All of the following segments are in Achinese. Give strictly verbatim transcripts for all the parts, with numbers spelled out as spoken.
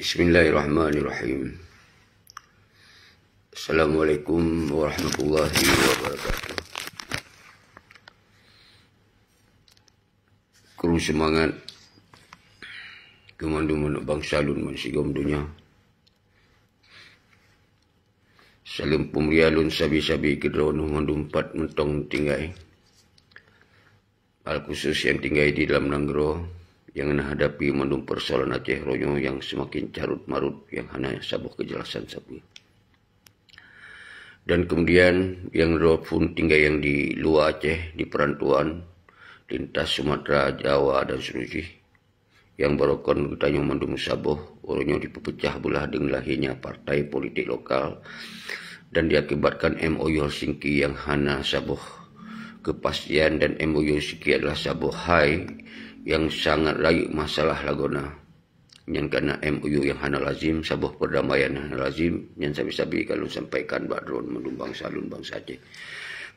Bismillahirrahmanirrahim. Assalamualaikum warahmatullahi wabarakatuh. Kru seumangat keu mandum bansa lôn bansigom donya. Saleuem peumulia lôn sabe-sabe keu droeneuh mandum pat mantong tinggai. Alkhusus nyang tinggai di dalam nanggroe nyang na hadapi mandum peusoalan Aceh uroe nyoe nyang seumaken carut-marut nyang hana saboh keujelasan sapeue. Dan keumudian nyang droe phon tinggai nyang di luwa Aceh, di peurantauan, lintas Sumatera, Jawa dan seterusnya, nyang barokon geutanyoe mandum saboh uroe nyoe dipeupeucah beulah deungon lahirnya partai politik lokal dan diakibatkan M O U Helsinki nyang hana saboh keupastian, dan M O U Helsinki adalah saboh hai nyang sangat rayeuk masalah lagoena. Nyan kana M O U nyang hana lazim, saboh peurdamaian nyang hana lazim, nyan sabe-sabe ka lôn sampaikan bak droeneuh mandum bansa lôn bansa Aceh.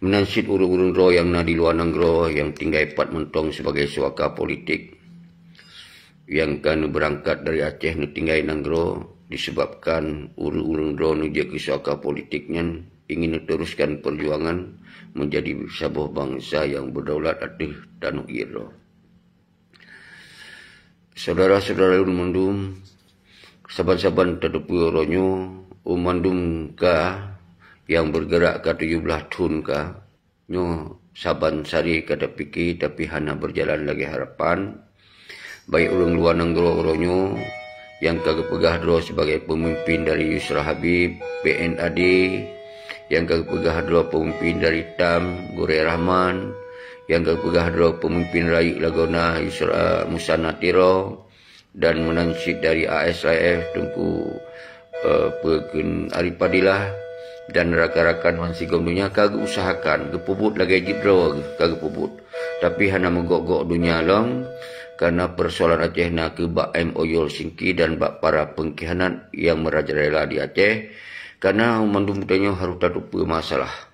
Meunan cit ureuëng-ureuëng droe nyang na di luwa nanggroe nyang tinggai pat mantong sibagai suaka politik nyang ka neubeurangkat dari Aceh neutinggai nanggroe, disebabkan ureuëng-ureuëng droe neujak keu suaka politik nyan ingin neuteruskan peujuangan meunjadi saboh bansa nyang beudaulat ateueh tanoh ie droe. Syedara-syedara lôn mandum, saban-saban tateupeue uroe nyoe, u mandum ka nyang beurgeurak ka tujoh blaih thon ka, nyoe saban sari ka tapike tapi hana beurjalan lagée harapan. Baik ureuëng luwa nanggroe uroe nyoe nyang ka geupeugah droe sibagai peumimpin dari Yusra Habib, P N A D, nyang ka geupeugah droe peumimpin dari tam, Gurée Rahman, nyang ka geupeugah droe peumimpin rayeuk lagoena Yusra Musanna Tiro, dan meunan cit dari A S I F Teungku, eh, Peukén Ari Padillah dan rakan-rakan bansigom donya ka geuusahakan, geupeubuet lagée jeuet droe ka geupeubuet. Tapi hana meugok-gok donya lom, karena peusoalan Aceh na keu bak M O U Helsinki dan bak para peungkhianat nyang meurajalela di Aceh, karena mandum tanyoe harôh tateupeue masalah.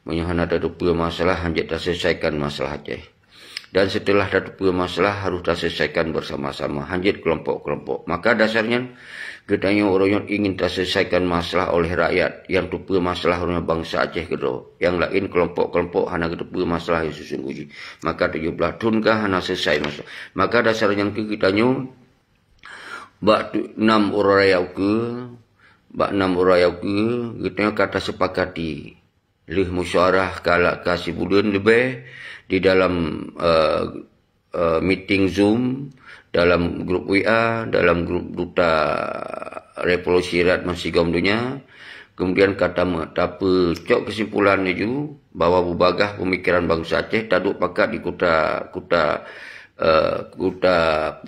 Meunyoe hana tateupeue masalah, hanjeuet taselesaikan masalah Aceh. Dan seuteulah tateupeue masalah, harôh taselesaikan bersama-sama, hanjeuet keulompok-keulompok. Maka dasar nyan, geutanyoe uroe nyoe ingin taselesaikan masalah oleh rakyat nyang teupeue masalah uroe nyoe bansa Aceh keudroe. Nyang laén keulompok-keulompok hana geuteupeue masalah nyang sesungguh jih. Maka tujoh blaih thon ka hana selesai masalah. Maka dasar nyan keuh geutanyoe bak tu-, nam uroe raya ukeue, bak nam uroe raya ukeue, geutanyoe ka tasepakati lheueh musyawarah ka la-, ka sibuleuen leubeh di dalam, eh, eh, meeting Zoom, dalam grup W A, dalam grup duta revolusi rakyat bansigom donya. Keumudian ka tam-, tapeucok keusimpulan laju bahwa beubagaih peumikeran bansa Aceh taduek pakat di kuta, kuta, eh, kuta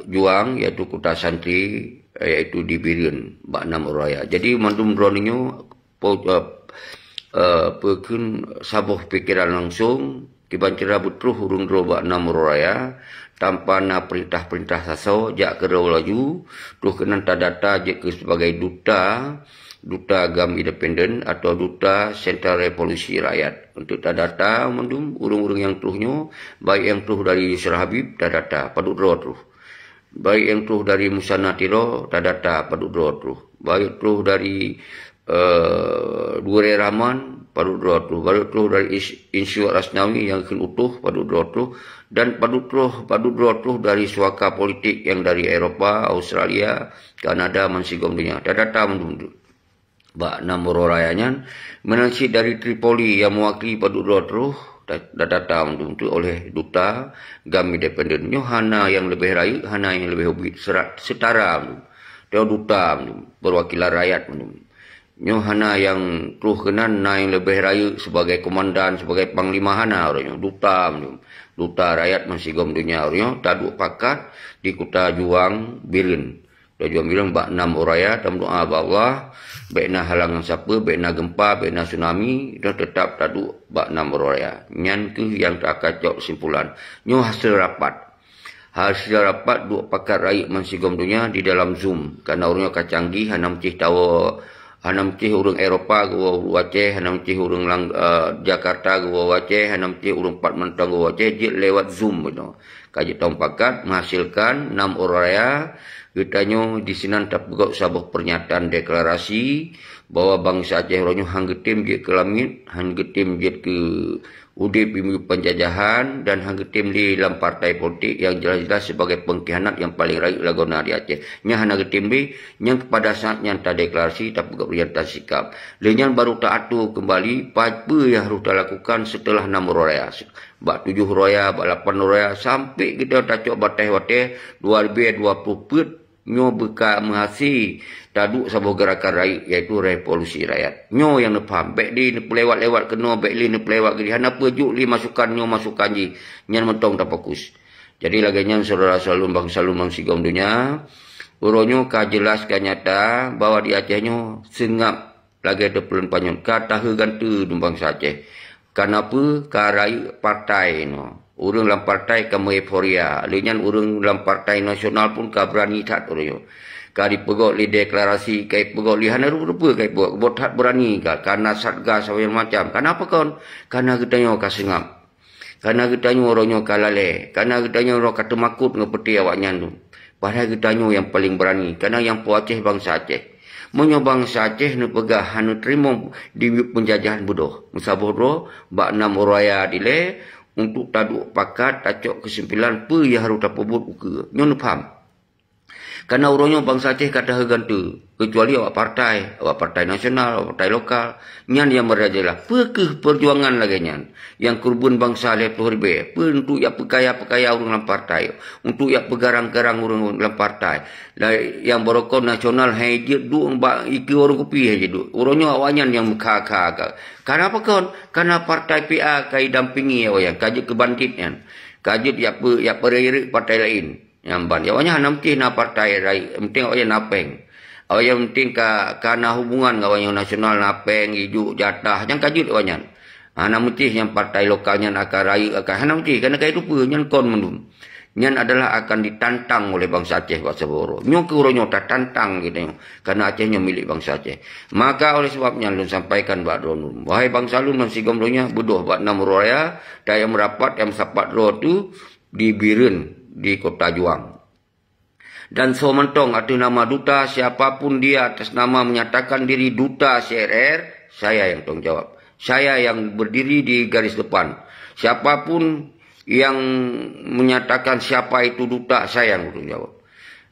juang, yaitu kuta santri, yaitu di Bireuen bak nam uroe raya. Jadi mandum droeneuh nyoe po-, eh, eh, peukheun saboh pikeran langsong, kiban cara beutroh ureuëng droe bak nam uroe raya, tanpa na peurintah-peurintah sasoe, jak keudroe laju, troh keunan tadata jeuet keu sebagai duta, duta GAM independen atau duta Sentra Revolusi Rakyat. Untuk tadata mandum ureuëng-ureuëng nyang troh nyoe, baik nyang troh dari Yusra Habib, tadata, padub droe troh. Baik nyang troh dari Musanna Tiro, tadata, padub droe troh. Baik troh dari, eh, Gurée Rahman, padub droe troh. Baik troh dari Is-, Insinyur Asnawi nyang kheun utoh, padub droe troh. Dan padub troh, padub droe troh dari suaka politik nyang dari Eropa, Australia, Kanada, bansigom donya. Tadata mandum tu. Bak nam uroe raya nyan, meunan cit dari Tripoli nyang meuwakili padub droe troh, ta-, tadata mandum tu oleh duta GAM independen. Nyoe hana nyang leubeh rayeuk, hana nyang leubeh ubit, seura-, seutara mandum. Nyoe duta mandum, peurwakilan rakyat mandum. Nyoe hana nyang troh keunan na nyang leubeh rayeuk sibagai komandan, sibagai panglima, hana uroe nyoe, duta mandum. Duta rakyat bansigom donya uroe nyoe taduek pakat di kuta juang Bireuen. Tujuan bilang bak nam uroe raya tameudoa bak Allah, bék na halangan sapeue, bék na geumpa, bék na tsunami, dan teutap taduek bak nam uroe raya. Nyan keuh nyang takacok simpulan. Nyoe hasé rapat. Hasé rapat duek pakat rayeuk bansigom donya di dalam Zoom. Karena ureuëng nyoe ka canggih, hana meucih tawoe, hana meucih ureuëng Eropa geuwoe u Aceh, hana meucih ureuëng lang-, eh, Jakarta geuwoe u Aceh, hana meucih ureuëng pat mantong geuwoe u Aceh, jeuet lewat Zoom beutôi. Ka jeuet tong pakat meuhasilkan nam uroe raya, geutanyoe disinan tapeugot saboh pernyataan deklarasi bahwa bansa Aceh uroe nyoe han geutem jeuet keu lamiet, han geutem jeuet keu udeb di miyueb penjajahan dan han geutem lé lam partai politik nyang jelas-jelas sibagai pengkhianat nyang paleng rayeuk lagoena di Aceh. Nyan hana geutem lé, nyang pada saat nyan tadeklarasi tapeugot pernyataan sikap. Lheueh nyan baru taatur keumbali peue nyang harôh talakukan seuteulah nam uroe raya. Bak tujoh uroe raya, bak lapan uroe raya, sampoe geutanyoe tacok bataih watée dua ribée dua ploh peuet nyoe beuka meuhase taduek saboh geurakan rayeuk, yaitu revolusi rakyat. Nyoe nyang neupaham, bék lé neupeulewat-lewat keunoe, bék lé neupeulewat keudeh, hana peue jok lé masukan nyoe masukan jih, nyan mantong tafokus. Jadi lagée nyan syedara saleuem bansa lôn bansigom donya, uroe nyoe ka jeulaih ka nyata bahwa di Aceh nyoe seungab lagée teupeulon panyöt ka taheu ganteue dum bansa Aceh. Kana peue ka rayeuk partai nyoe. Ureuëng lam partai ka meueuforia, lheueh nyan ureuëng lam partai nasional pun ka beurani that uroe nyoe. Ka jipeugot lé deklarasi, ka jipeugot lé hana rupa-rupa ka jipeugot, buet that beurani ka, kana satgas sabe macam. Kana pakon? Kana geutanyoe ka seungab. Kana geutanyoe uroe nyoe ka lalée, kana geutanyoe uroe ka teumakot ngon peuté awaknyan tu. Padahai geutanyoe nyang paleng beurani, kana nyang po Aceh bansa Aceh. Meunyoe bansa Aceh neupeugah hana teurimong di penjajahan beudôh, meusaboh droe bak nam uroe raya dilée untuk taduek pakat tacok keusimpulan peue nyang harôh tapeubuet ukeue. Nyoe neupaham. Kana uroe nyoe bansa Aceh ka taheu ganteue, keucuali awak partai, awak partai nasional, awak partai lokal. Nyan nyang meurajalela. Peue keuh peujuangan lagée nyan? Nyang keureubeuen bansa lhée ploh ribée, peue untuk jak peukaya-peukaya ureuëng lam partai, untuk jak peugarang-garang ureuëng lam partai. Nyang barokon nasional hai jeuet duek bak ikeue warong kupi hai jeuet duek. Uroe nyoe awaknyan nyang meukha-kha ka. Kana pakon? Kana partai P A ka jidampingi awaknyan, ka jeuet keu bandit nyan. Ka jeuet jak peu-, jak peureuek partai laén. Nyang ban, awaknyan hana meusti na partai rayeuk, penting awaknyan na péng. Awaknyan penting ka, ka na hubungan ngon awaknyan nasional, na péng, ijok jatah, nyang ka jeuet awaknyan. Hana meusti nyang partai lokal nyan akan rayeuk, akan hana meusti, karena ka itu peue, nyan kon mandum. Nyan adalah akan ditantang oleh bansa Aceh bak saboh uroe. Nyoe keuh uroe nyoe tatantang geutanyoe, karena Aceh nyoe milék bansa Aceh. Maka oleh sebab nyan lôn sampaikan bak droeneuh, wahai bansa lôn bansigom donya, beudôh bak nam uroe raya, dan nyang meurapat, nyang meusapat droe tu, di Bireuen di Kota Juang. Dan soe mantong ateueh nama duta, siapa pun dia atas nama menyatakan diri duta C R R, saya yang tanggung jawab. Saya yang berdiri di garis depan. Siapa pun yang menyatakan siapa itu duta, saya yang bertanggung jawab.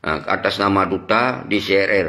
Ha, atas nama duta di C R R.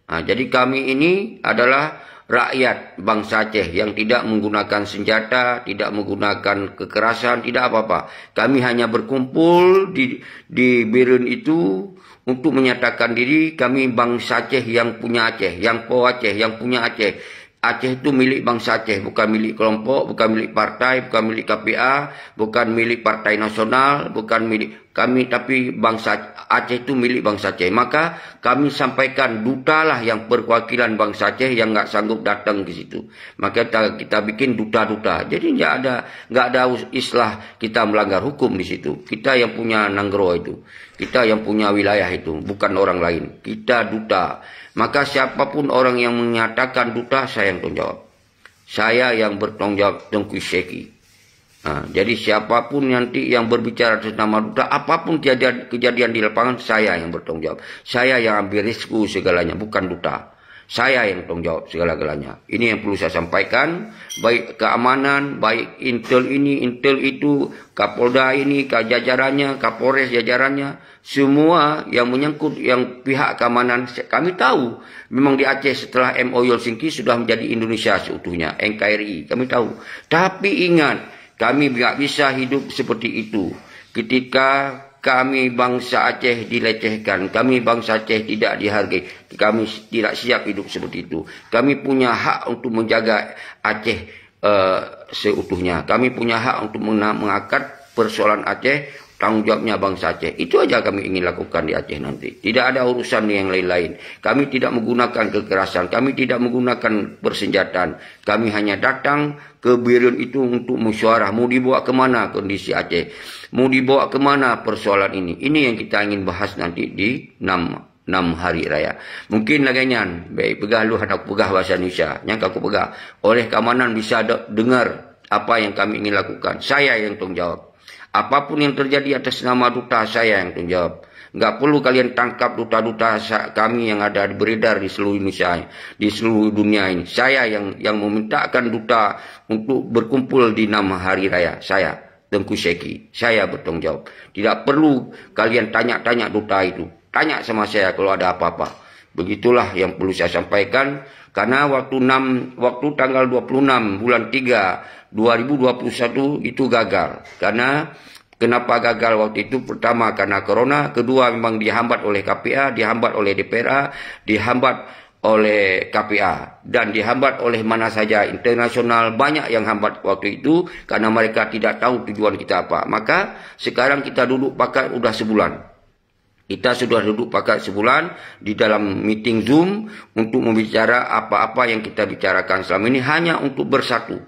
Ha, jadi kami ini adalah rakyat bansa Aceh yang tidak menggunakan senjata, tidak menggunakan kekerasan, tidak apa-apa. Kami hanya berkumpul di, di Bireuen itu untuk menyatakan diri kami bansa Aceh yang punya Aceh, yang po Aceh, yang punya Aceh. Aceh itu milik bansa Aceh, bukan milik kelompok, bukan milik partai, bukan milik K P A, bukan milik partai nasional, bukan milik kami, tapi bansa Aceh itu milik bansa Aceh. Maka kami sampaikan dutalah yang perwakilan bansa Aceh yang nggak sanggup datang ke situ. Maka kita, kita bikin duta-duta. Jadi nggak ada, nggak ada us-, istilah kita melanggar hukum di situ. Kita yang punya nanggroe itu. Kita yang punya wilayah itu, bukan orang lain. Kita duta. Maka siapapun orang yang menyatakan duta, saya yang tanggung jawab. Saya yang bertanggung jawab, Teungku Syeki. Ha, jadi siapapun nanti yang berbicara atas nama duta, apapun kejadian, kejadian di lapangan, saya yang bertanggung jawab. Saya yang ambil risiko segalanya, bukan duta. Saya yang tanggung jawab segala-galanya. Ini yang perlu saya sampaikan, baik keamanan, baik intel ini, intel itu, Kapolda ini, ka jajarannya, Kapolres jajarannya, semua yang menyangkut yang pihak keamanan, kami tahu. Memang di Aceh setelah M O U Helsinki sudah menjadi Indonesia seutuhnya, N K R I, kami tahu. Tapi ingat, kami nggak bisa hidup seperti itu. Ketika kami bangsa Aceh dilecehkan, kami bangsa Aceh tidak dihargai, kami tidak siap hidup seperti itu. Kami punya hak untuk menjaga Aceh, eh, seutuhnya. Kami punya hak untuk mena-, mengangkat persoalan Aceh, tanggung jawabnya bangsa Aceh. Itu aja kami ingin lakukan di Aceh nanti. Tidak ada urusan yang lain-lain. Kami tidak menggunakan kekerasan, kami tidak menggunakan persenjataan. Kami hanya datang ke Bireuen itu untuk mesyuarah, mau dibawa ke mana kondisi Aceh, mau dibawa ke mana persoalan ini. Ini yang kita ingin bahas nanti di enam, enam hari raya. Mungkin lagée nyan, bék peugah lôn hana peugah bahasa Indonesia. Nyang ka kupeugah, oleh keamanan bisa de-, dengar apa yang kami ingin lakukan. Saya yang tanggung jawab. Apapun yang terjadi atas nama duta, saya yang tanggung jawab. Nggak perlu kalian tangkap duta-duta sa-, kami yang ada beredar di seluruh Indonesia, di seluruh dunia ini. Saya yang, yang memintakan duta untuk berkumpul di enam hari raya. Saya, Teuku Syeki. Saya bertanggung jawab. Tidak perlu kalian tanya-tanya duta itu. Tanya sama saya kalau ada apa-apa. Begitulah yang perlu saya sampaikan. Karena waktu enam, waktu tanggal dua puluh enam bulan tiga dua ribu dua puluh satu itu gagal. Karena kenapa gagal waktu itu? Pertama, karena corona. Kedua, memang dihambat oleh K P A, dihambat oleh D P R A, dihambat oleh K P A, dan dihambat oleh mana saja, internasional, banyak yang hambat waktu itu karena mereka tidak tahu tujuan kita apa. Maka sekarang kita duduk pakat udah sebulan. Kita sudah duduk pakat sebulan di dalam meeting Zoom untuk membicara apa-apa yang kita bicarakan selama ini hanya untuk bersatu.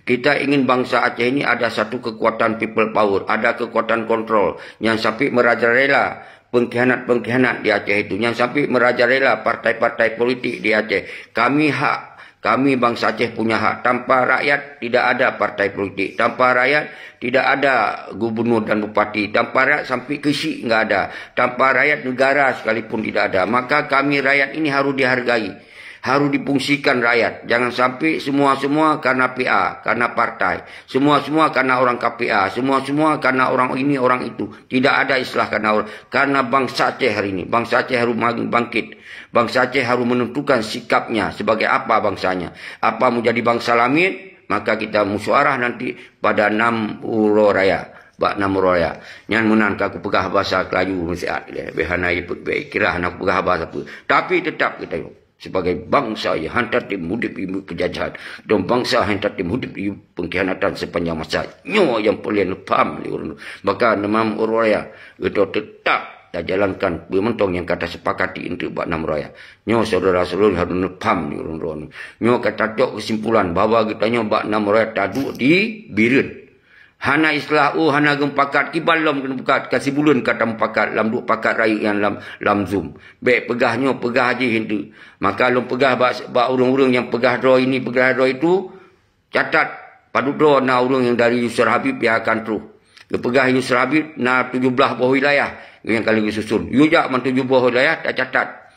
Kita ingin bangsa Aceh ini ada satu kekuatan people power, ada kekuatan kontrol yang sampai merajalela pengkhianat-pengkhianat di Aceh itu, yang sampai merajalela partai-partai politik di Aceh. Kami hak, kami bangsa Aceh punya hak. Tanpa rakyat tidak ada partai politik. Tanpa rakyat tidak ada gubernur dan bupati. Tanpa rakyat sampai ke syik nggak ada. Tanpa rakyat negara sekalipun tidak ada. Maka kami rakyat ini harus dihargai. Harus difungsikan rakyat. Jangan sampai semua-semua karena P A, karena partai. Semua-semua karena orang K P A. Semua-semua karena orang ini, orang itu. Tidak ada istilah karena orang. Karena bangsa Aceh hari ini. Bangsa Aceh harus bang-, bangkit. Bangsa Aceh harus menentukan sikapnya sebagai apa bangsanya. Apa mau jadi bangsa lamit, maka kita musyawarah nanti pada enam uroe raya. Bak enam uroe raya. Nyan meunan ka kupeugah bahasa Kelaju meusiat lé. Beh hana ipeuet beh kirah hana kupeugah bahasa peue. Tapi tetap kita yuk. Sebagai bangsa yang hantar tim mudik ibu kejajahan dan bangsa hantar tim mudik ibu pengkhianatan sepanjang masa. Nyoe yang perlu paham lé ureuëng. Maka enam uroe raya, kita tetap tajalankan peumantong nyang ka tasepakati untuk bak enam uroe raya. Nyoe saudara-saudara harus paham lé ureuëng droe nyoe. Nyoe ka tacok kesimpulan bahwa geutanyoe bak enam uroe raya taduek di Bireuen. Hana istilah, oh, hana geumupakat, kiban lom geumupakat, ka sibuleuen ka tamupakat lam duek pakat rayeuk nyan lam, lam Zoom. Bék peugah nyoe, peugah jih enteuk. Maka lôn peugah bak, bak ureuëng-ureuëng nyang peugah droe ini, peugah droe itu, catat, padub droe na ureuëng nyang dari Yusra Habib nyang akan troh. Geupeugah Yusra Habib na tujoh blaih boh wilayah nyang ka lheueh geususun. Yue jak ban tujoh boh wilayah tacatat.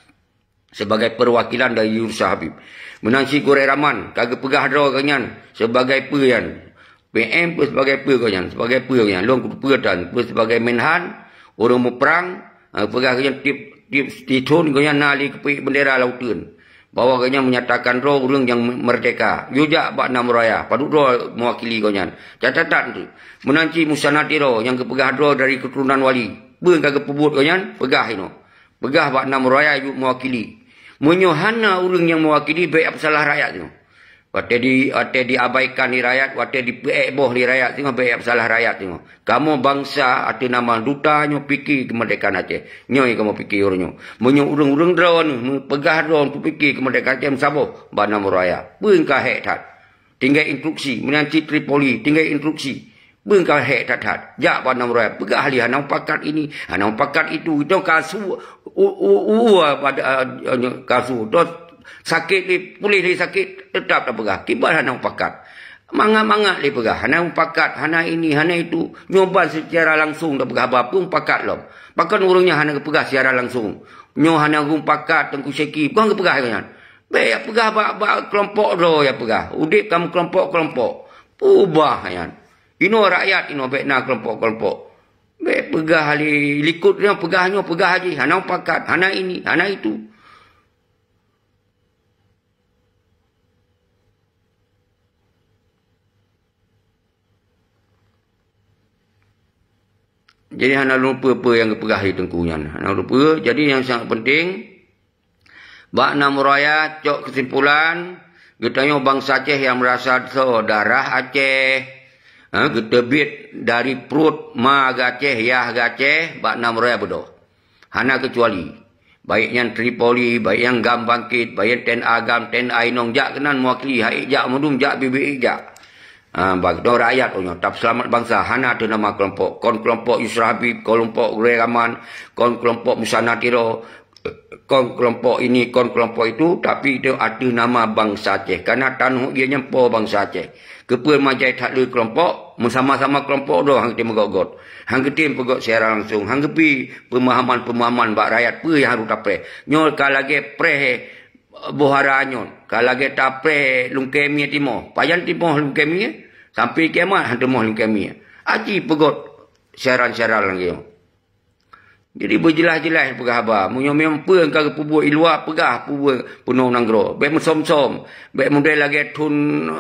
Sebagai perwakilan dari Yusra Habib. Meunan cit Gurée Rahman ka geupeugah droe geuh nyan sebagai peue nyan. P M peue sebagai peue geuh nyan, sebagai peue geuh nyan. Lôn kupeue tan, peue sebagai Menhan, ureuëng muprang, eh, peugah geuh nyan tiep, tiep, tiep thon geuh nyan na lé keupeue bendera lauteuen. Bahwa geuh nyan menyatakan droe ureuëng nyang me-, merdeka. Yue jak bak enam uroe raya, padub droe mewakili geuh nyan. Catatan tu, meunan cit Musa Natiro nyang geupeugah droe dari keturunan wali. Peue ka geupeubuet geuh nyan, peugah inoe. Peugah bak enam uroe raya yue mewakili. Meunyoe hana ureuëng nyang mewakili, bék peusalah rakyat nyoe. Watée di, watée diabaikan lé rakyat, watée dipeuék boh lé rakyat singoh, bék peusalah rakyat singoh. Kamoe bangsa ateueh nama duta nyoe pike keumeurdekaan Aceh. Nyoe kamoe pike uroe nyoe. Meunyoe ureuëng-ureuëng droeneuh meupeugah droe pike keumeurdekaan Aceh meusaboh bak enam uroe raya. Peue ka hék that. Tinggai instruksi, meunan cit Tripoli, tinggai instruksi. Beungkah hék that-that. Jak bak enam uroe raya, peugah lé hana mupakat ini, hana mupakat itu. Itu kasu, u, u, u, u, pada, uh, kasu. Terus sakét lé, puléh lé sakét, tetap tapeugah. Kiban hana mupakat. Mangat-mangat lé peugah, hana mupakat, hana ini, hana itu. Nyoe ban secara langsung tapeugah haba pun mupakat lom. Pakon ureuëng nyan hana geupeugah secara langsung. Nyoe hana geupakat Teungku Syeki, kon geupeugah nyan. Bék peugah bak, bak keulompok droe ya peugah. Udeb kamoe keulompok-keulompok. Peubah nyan. Inoe rakyat inoe bék na keulompok-keulompok. Bék peugah lé likot nyoe peugah nyoe peugah jih hana mupakat, hana ini, hana itu. Jadi hana lôn peue-peue nyang geupeugah di teungku nyan. Hana lôn peue. Jadi nyang sangat penting, bak enam uroe raya cok keusimpulan, geutanyoe bansa Aceh nyang meurasa soe darah Aceh, ha, geuteubiet dari pruet ma geuh Aceh, yah geuh Aceh, bak enam uroe raya beudôh. Hana keucuali. Baik nyan Tripoli, baik nyan GAM Bangkit, baik nyan T N A GAM, T N A inong jak keunan mewakili, hai jak meudum jak bibi jak. Ha, bagi droe rakyat oh nyoe, tapi seulamat bansa hana teuh nama keulompok. Kon keulompok Yusra Habib, keulompok Gurée Rahman, kon keulompok Musa Natiro, kon keulompok ini, kon keulompok itu, tapi itu ateueh nama bansa Aceh. Karena tanoh ie nyan po bansa Aceh. Keupeue meujai that le keulompok, meusama-sama keulompok droe han geutem meugot-got. Han geutem peugöt siaran langsung, han geubri peumahaman-peumahaman bak rakyat peue nyang harôh tapreh. Nyoe ka lagèe preh boh hara nyoe, ka lagèe tapreh lungkée mie timoh. Pajan timoh lungkée mie, sampoe kiamat han teumoh lungkée mie. Aci peugöt siaran-siaran lagèe nyoe. Jadi beujeulaih-jeulaih peugah haba. Meunyoe memang peue nyang ka geupeubuet i luwa, peugah peue peunoh nanggroe. Bèk meusöm-söm. Bèk model lagèe thon,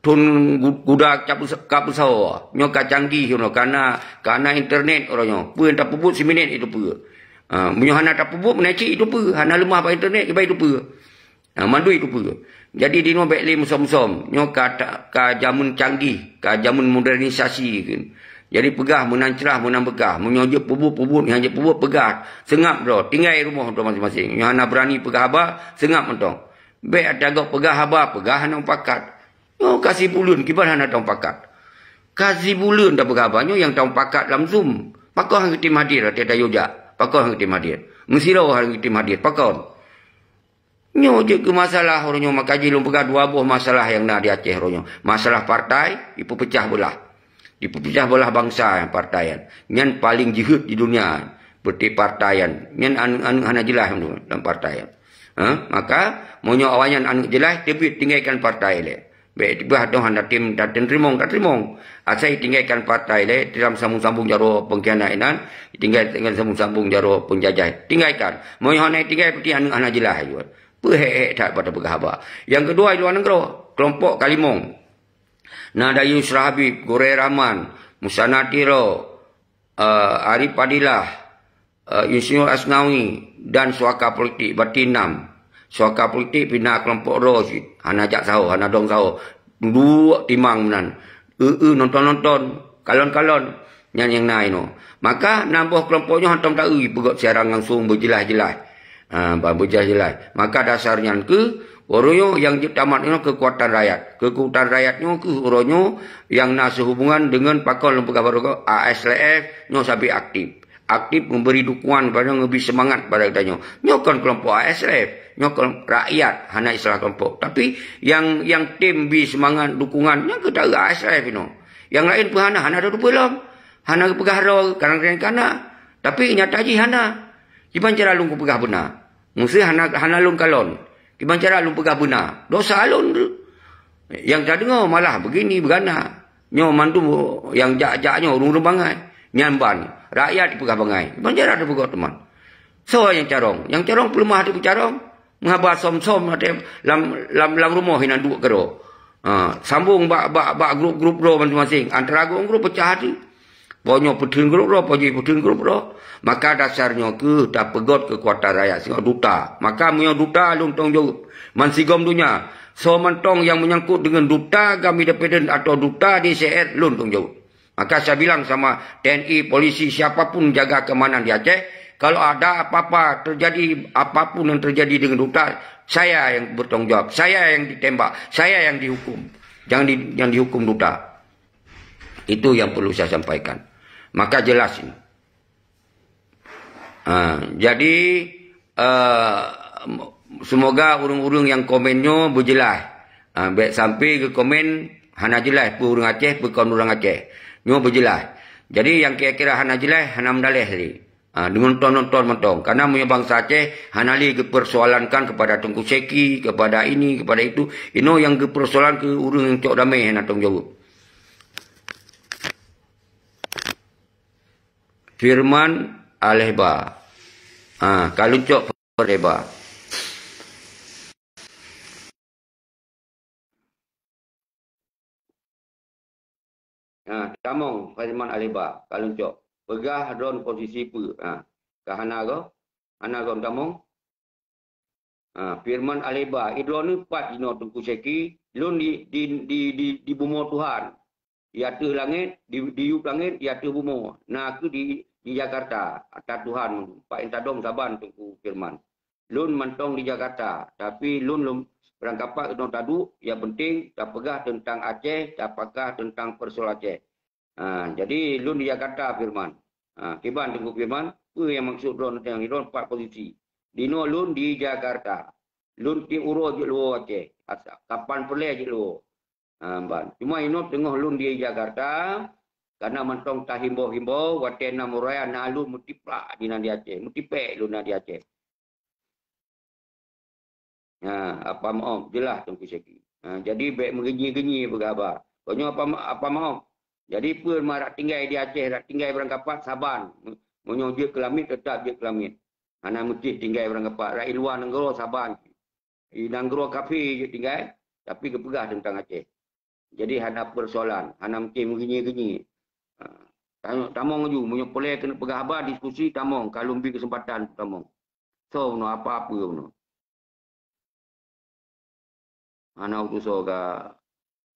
thon gu-, guda ka peusa-, ka peusahoe. Nyoe ka canggih uroe nyoe, ka na, ka na internet uroe nyoe. Peue nyang tapeubuet siminét iteupeue. Ha, meunyoe hana tapeubuet meunan cit iteupeue, hana leumah bak internet, kiban iteupeue. Ha, mandum iteupeue. Jadi di nyoe bèk lé meusöm-söm. Nyoe ka ta-, ka jameun canggih, ka jameun modernisasi keu. Jadi peugah meunan crah, meunan beukah. Meunyoe jeuet peubuet, peubuet, nyang jeuet peubuet, peugah. Seungab droe, tinggai rumoh droe maséng-maséng. Nyoe hana beurani peugah haba, seungab mantong. Bèk ata gob peugah haba, peugah hana meupakat. Nyoe ka sibuleuen, kiban hana tameupakat. Ka sibuleuen tapeugah haba, nyoe nyang tameupakat lam Zoom. Pakon han geutem hadir, watèe tayue jak. Pakon han geutem hadir. Meusidroe han geutem hadir, pakon. Nyoe jeuet keu masalah uroe nyoe, maka jih lôn peugah dua boh masalah nyang na di Aceh uroe nyoe. Masalah partai, ipeupeucah beulah. Ipeupeucah beulah bansa nyang partai nyan. Nyan paleng jeuhet di dunia. Beureuti partai nyan. Nyan aneuk-aneuk hana jeulaih lam partai nyan. Ha? Maka, meunyoe awaknyan aneuk jeulaih, teubiet tinggalkan partai lé. Bèk tibah dong hana tem-, tateurimong, tateurimong. Asai tinggalkan partai lé, dalam sambung-sambung jaroe pengkhianat inan, tinggalkan sambung-sambung jaroe penjajah. Tinggalkan. Meunyoe hana tinggai, berarti aneuk hana jeulaih jua. Peue hék-hék that bak tapeugah haba. Nyang keudua, di luwa nanggroe, keulompok kalimong. Na Dayus Yusra Habib, Gurèe Rahman, Musanna Tiro, eh, Arif Fadilah, eh, Insinyur Asnawi, dan suaka politik, berarti enam. Suaka politik pih na keulompok droe cit, hana jak sahoe, hana dong sahoe. Duek timang meunan. Eu-eu nonton-nonton, kalon-kalon. Nyan nyang na inoe. Maka, na boh keulompok nyoe hantom ta-eu peugöt siaran langsung beujeulaih-jeulaih. Ha, ba-, beujeulaih-jeulaih. Maka dasar nyan keuh, uroe nyoe nyang jeuet tamat nyoe keukuatan rakyat. Keukuatan rakyat nyoe keuh uroe nyoe nyang na seuhubungan deungon pakon lôn peugah baroe, A S L F nyoe sabe aktif. Aktif memberi dukungan pada, ngebri seumangat pada geutanyoe. Nyoe kon keulompok A S L F, nyoe kon rakyat, hana istilah keulompok. Tapi nyang, nyang tem bri seumangat, dukungan, nyan keuh ta-eu A S L F inoe. Nyang laén peue hana, hana tatupeue lom. Hana geupeugah droe, kadang-kadang ka na. Tapi nyata jih hana. Kiban cara lôn kupeugah beuna. Meusé hana, hana lôn kalon. Kiban cara lôn peugah beuna. Dosa lôn tu. Nyang tadeungoe malah begini, begana. Nyoe mandum nyang jak-jak nyoe ureuëng-ureuëng bangai. Nyan ban. Rakyat dipeugah bangai. Kiban cara tapeugah teuma. Soe nyang carông? Nyang carông peuleumah teuh peucarông. Meuhaba som-som watée lam, lam, lam rumoh inan duek keudroe. Ha, sambong bak, bak, bak grup-grup droe maséng-maséng. Antara grup-grup peucah hati. Po nyoe peutheun grup droe, po jih peutheun grup droe. Maka dasar nyoe keuh tapeugöt keukuatan rakyat singoh duta. Maka meunyoe duta lôn tông jaweueb. Mansigom donya, soe mantong nyang meunyangkot deungon duta GAM Independen atau duta D C R lôn tông jaweueb. Maka saya bilang sama T N I, polisi, siapapun jaga keamanan di Aceh, kalau ada apa-apa terjadi, apapun yang terjadi dengan duta, saya yang bertanggung jawab, saya yang ditembak, saya yang dihukum. Jangan di, yang dihukum duta. Itu yang perlu saya sampaikan. Maka jelas ini. Ha, jadi, eh, semoga ureuëng-ureuëng nyang komen nyoe beujeulaih. Ha, bék sampai geukomen hana jeulaih peue ureuëng Aceh, peue kon ureuëng Aceh. Nyoe beujeulaih. Jadi nyang kira-kira hana jeulaih, hana meudaleh lé. Ha, deungon nonton-nonton mantong. Karena meunyoe bansa Aceh hana lé geupersoalankan kepada Teungku Syeki, kepada ini, kepada itu. Inoe nyang geupersoalan keu ureuëng nyang cok damé hana tanggung jaweueb. Firman Aleba. Ha, ka lôn cok Firman Aleba. Ha, tamong Firman Aleba, ka lôn cok. Peugah droeneuh posisi peue? Ha, ka hana goe? Hana goe tamong? Ha, Firman Aleba, i droeneuh pat jinoe Teungku Syeki, lôn di, di, di, di, di bumoe Tuhan. Di ateueh langét, di, di yup langét, di ateueh bumoe. Na kheueh di, di Jakarta, ata Tuhan, pat nyang tadong saban Teungku Firman. Lôn mantong di Jakarta, tapi lôn lôn beurangkapat keunoe taduek, nyang penting tapeugah teuntang Aceh, tapeugah teuntang peusoalan Aceh. Ha, jadi lôn di Jakarta, Firman. Ha, kiban Teungku Firman, peue nyang maksud droeneuh nyang droeneuh pat posisi? Dinoe lôn di Jakarta. Lôn tiep uroe jeuet luwoe Aceh. Asa-, kapan peureulée jeuet luwoe. Ha, ban. Cuma inoe teungoh lôn di Jakarta, karena mantong tahimbau-himbau, watée na meuraya na lôn meutiplak di nan di Aceh, meutipék lôn na di Aceh. Ha, apa maoh, jeulaih Teungku Syaki. Ha, jadi bék meugeunyi-geunyi peugah haba. Konyoe apa, apa maoh. Jadi peue marak tinggai di Aceh, rak tinggai beurangkapat saban. Meunyoe jeuet keu lamiet, teutap jeuet keu lamiet. Hana meusti tinggai beurangkapat. Rak i luwa nanggroe saban. I nanggroe kafé jeuet tinggai, tapi geupeugah teuntang Aceh. Jadi hana persoalan, hana mungkin meugeunyi-geunyi. Ha, ta-, tamong laju, meunyoe peureulée keuneuk peugah haba, diskusi, tamong, ka lôn bri keuseumpatan, tamong. Soe bunoe, apa-apa bunoe. Hana utusoe ka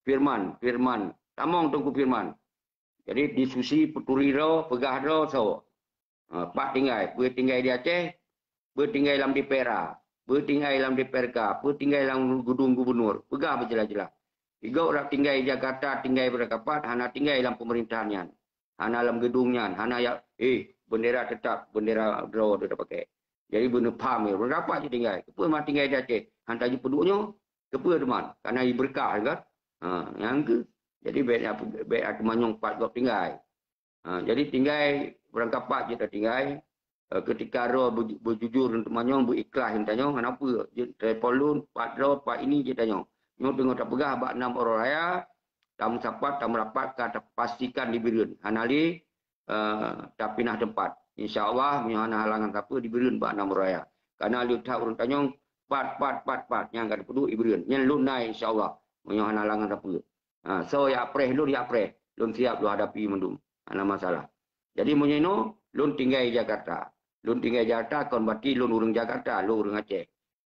Firman, Firman. Tamong Teungku Firman. Jadi diskusi, peuturi droe, peugah droe, soe. Ha, pat tinggai, peue tinggai di Aceh, peue tinggai lam D P R A, peue tinggai lam D P R K, peue tinggai lam gedung gubernur. Peugah beujeulaih-jeulaih. Igob rak tinggai Jakarta, tinggai beurangkapat, hana tinggai lam peumerintahan nyan. Hana lam gedung nyan, hana ya, eh, bendera teutap, bendera droe teutap pakai. Jadi beuneupham ya, beurangkapat cit tinggai. Keupeue ma tinggai di Aceh? Hanta jipeuduek nyoe. Keupeue teuma? Karena iberkah kan? Ha, nyang keuh. Jadi bék, bék teumanyong pat gob tinggai. Ha, jadi tinggai beurangkapat jeuet tatinggai. Eh, keutika droe beu-, beujujur untuk manyong, beuikhlas untuk tanyong, hana peue. Jeuet telepon lôn, pat droe, pat ini jeuet tanyong. Nyoe teungoh tapeugah bak nam uroe raya, tameusapat, tameurapat, ka tapastikan di Bireuen. Hana lé, eh, tapinah teumpat. Insya Allah, meunyoe hana halangan sapeue di Bireuen bak nam uroe raya. Karena lé that ureuëng tanyong, pat, pat, pat, pat, nyang ka teupeuduek di Bireuen. Nyan lôn na, insya Allah, meunyoe hana halangan sapeue. Ha, soe jak preh lôn, jak preh. Lôn siap lôn hadapi mandum. Hana masalah. Jadi meunyoe inoe, lôn tinggai Jakarta. Lôn tinggai Jakarta kon berarti lôn ureuëng Jakarta, lôn ureuëng Aceh.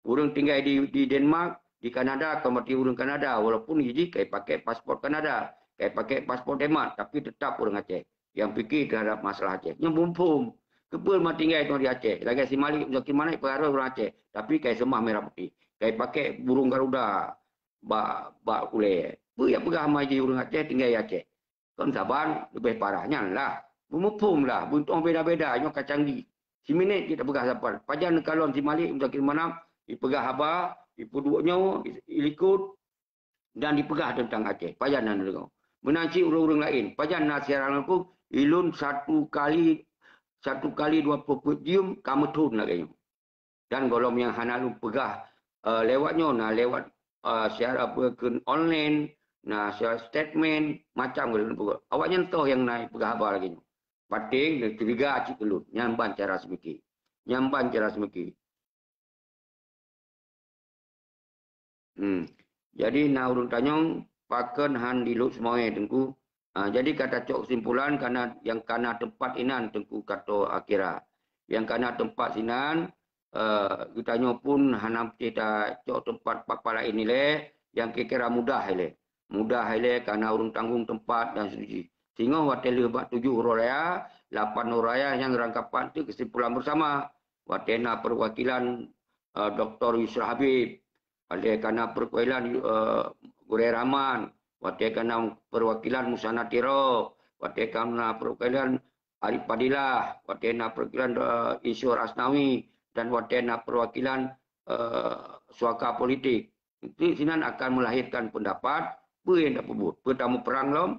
Ureuëng tinggai di, di Denmark, di Kanada kon berarti ureuëng Kanada, walaupun jih ka ipakai paspor Kanada, ka ipakai paspor Denmark, tapi tetap ureuëng Aceh. Nyang pikir terhadap masalah Aceh. Nyang muphom, keupeue ma tinggai tuan di Aceh. Lagée si Malik Muzakir Manaf peugah droe ureuëng Aceh, tapi ka iseumah merah putih. Ka ipakai burung Garuda bak, bak ulée. Peue nyang peugah ma jih ureuëng Aceh tinggai Aceh. Kon saban leubeh parah nyan lah. Beumuphom lah, beuntoh beda-beda, nyoe ka canggih. Siminét cit tapeugah saban. Pajan neukalon si Malik Muzakir Manaf, ipeugah haba, ipeuduek nyoe, i-, ilikot, dan ipeugah teuntang Aceh. Pajan na neudeungoe. Meunan cit ureuëng-ureuëng laén. Pajan na siaran langsung, ilôn satu kali, satu kali dua puluh empat jam ka meuthon lagée nyoe. Dan gohlom nyang hana lôn peugah, eh, lewat nyoe, na lewat, eh, siar-, apa, keu online, na siar statement, macam gohlom lôn peugah. Awaknyan toh nyang na peugah haba lagée nyoe. Paténg dan curiga cit keu lôn. Nyan ban cara seumike. Nyan ban cara seumike. Hmm. Jadi na ureuëng tanyong, pakon han dilot seumawé Teungku? Ha, jadi ka tacok keusimpulan, kana nyang kana teumpat inan Teungku kato akhira. Nyang kana teumpat sinan, eh, geutanyoe pun hana meusti tacok teumpat pat-pat laén ilée, nyang kira-kira mudah ilée. Mudah ilée kana ureuëng tanggong teumpat dan seterusnya. Singoh watée lheueh bak tujoh uroe raya, lapan uroe raya nyang rangkapan teuk keusimpulan bersama. Watée na perwakilan, eh, Doktor Yusra Habib, watée kana perwakilan, eh, Gurée Rahman, watée kana perwakilan Musanna Tiro, watée kana perwakilan Arif Fadilah, watée na perwakilan, eh, Insyur Asnawi, dan watée na perwakilan, eh, suaka politik. Itu sinan akan melahirkan pendapat, peue nyang tapeubuet, peue tamuprang lom,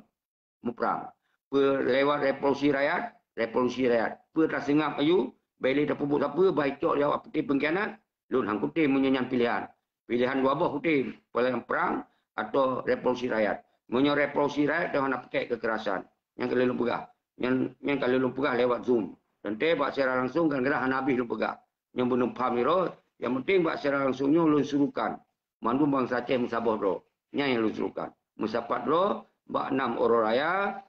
muprang. Peue lewat revolusi rakyat, revolusi rakyat. Peue taseungab aju, bék lé tapeubuet sapeue, bah icok lé awak peuté pengkhianat, lôn han kutem meunyoe nyan pilihan. Pilihan dua boh kutem, pilihan perang atau revolusi rakyat. Meunyoe revolusi rakyat, teuh hana pakai kekerasan. Nyang ka lheueh lôn peugah. Nyang, nyang ka lheueh lôn peugah lewat Zoom. Teuntée bak siaran langsung, kadang-kadang hana habéh lôn peugah. Nyang beuneupham nyoe, nyang penting bak siaran langsung nyoe lôn surukan. Mandum bansa Aceh meusaboh droe. Nyan nyang lôn surukan. Meusapat droe bak nam uroe raya,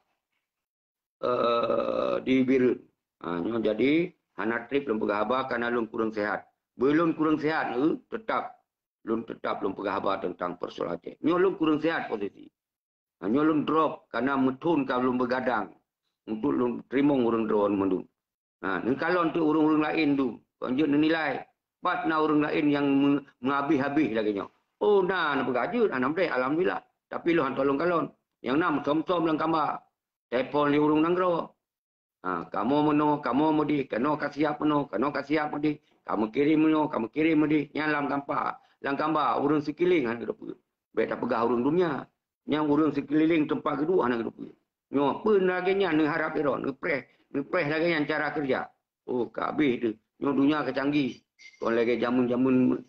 eh, di Bireuen. Ha, nyoe jadi hana treb lôn peugah haba karena lôn kureueng sehat. Beulôn kureueng sehat, eh, tetap lôn tetap lôn peugah haba teuntang persoalan Aceh. Nyoe lôn kureueng sehat posisi. Ha, nyoe lôn drop karena meuthon ka lôn beugadang untuk lôn teurimong ureuëng droe mandum. Ha, neukalon teuk ureuëng-ureuëng laén dum, kon jeuet neunilai. Pat na ureuëng laén nyang meu-, meuhabéh-habéh lagée nyoe. Oh, na neupeugah jeuet, hana meudeh, alhamdulillah. Tapi lôn hana lôn kalon. Nyang na meusom-som lam kamba. Telepon lé ureuëng nanggroe. Ha, kamoe meunoe, kamoe meudeh, keunoe ka siap meunoe, keunoe ka siap meudeh, kamoe kirém meunoe, kamoe kirém meudeh. Nyan lam kamba, lam kamba ureuëng sikeulieng hana geuteupeue. Bék tapeugah ureuëng dunia. Nyang ureuëng sikeulileng teumpat geuduek hana geuteupeue. Nyoe peue lagée nyan neuharab droe, neupreh, neupreh lagée nyan cara keureuja. Oh, ka habéh teuh. Nyoe donya ka canggih. Kon lagée jameun-jameun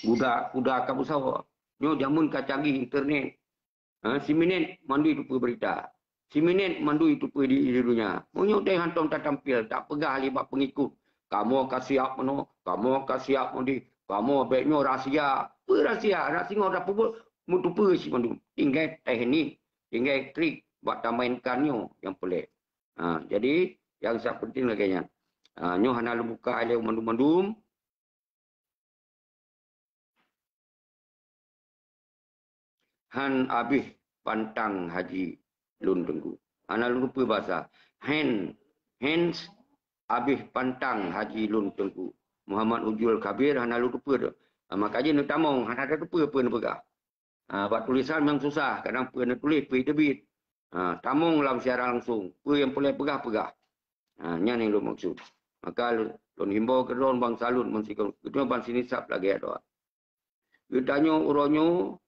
kuda, kuda ka peusawa. Nyoe jameun ka canggih internet. Ha, siminét mandum teupeue beurita. Siminét mandum teupeue di, di donya. Meunyoe dai hántom tatampil, tapeugah lé bak peungikot, "Kamoe ka siap meunoe, kamoe ka siap meudeh, kamoe bék nyoe rahsia." Peue rahsia? Aneuk singoh tapeubuet, meuteupeue cit mandum. Tinggai teknik, tinggai trik bak tamainkan nyoe nyang peureulée. Ha, jadi, nyang sa penting lagée nyan. Ha, nyoe hana lôn buka lé mandum-mandum. Han abéh pantang haji lôn teungku. Hana lôn teupeue basa. Hen, hen abéh pantang haji lôn teungku. Muhammad Ujul Kabir hana lôn teupeue tu. Ah, maka jih neutamong, hana teupeue peue neupeugah. Ah, bak tulisan memang susah, kadang peue neutuléh, peue teubiet. Ah, tamong lam siaran langsung, peue nyang peureulée peugah, peugah. Ha, nyan nyang lôn maksud. Maka lôn himbau keudroe bansa lôn meusigoe geutanyoe ban sinisab lagée droe. Geutanyoe uroe nyoe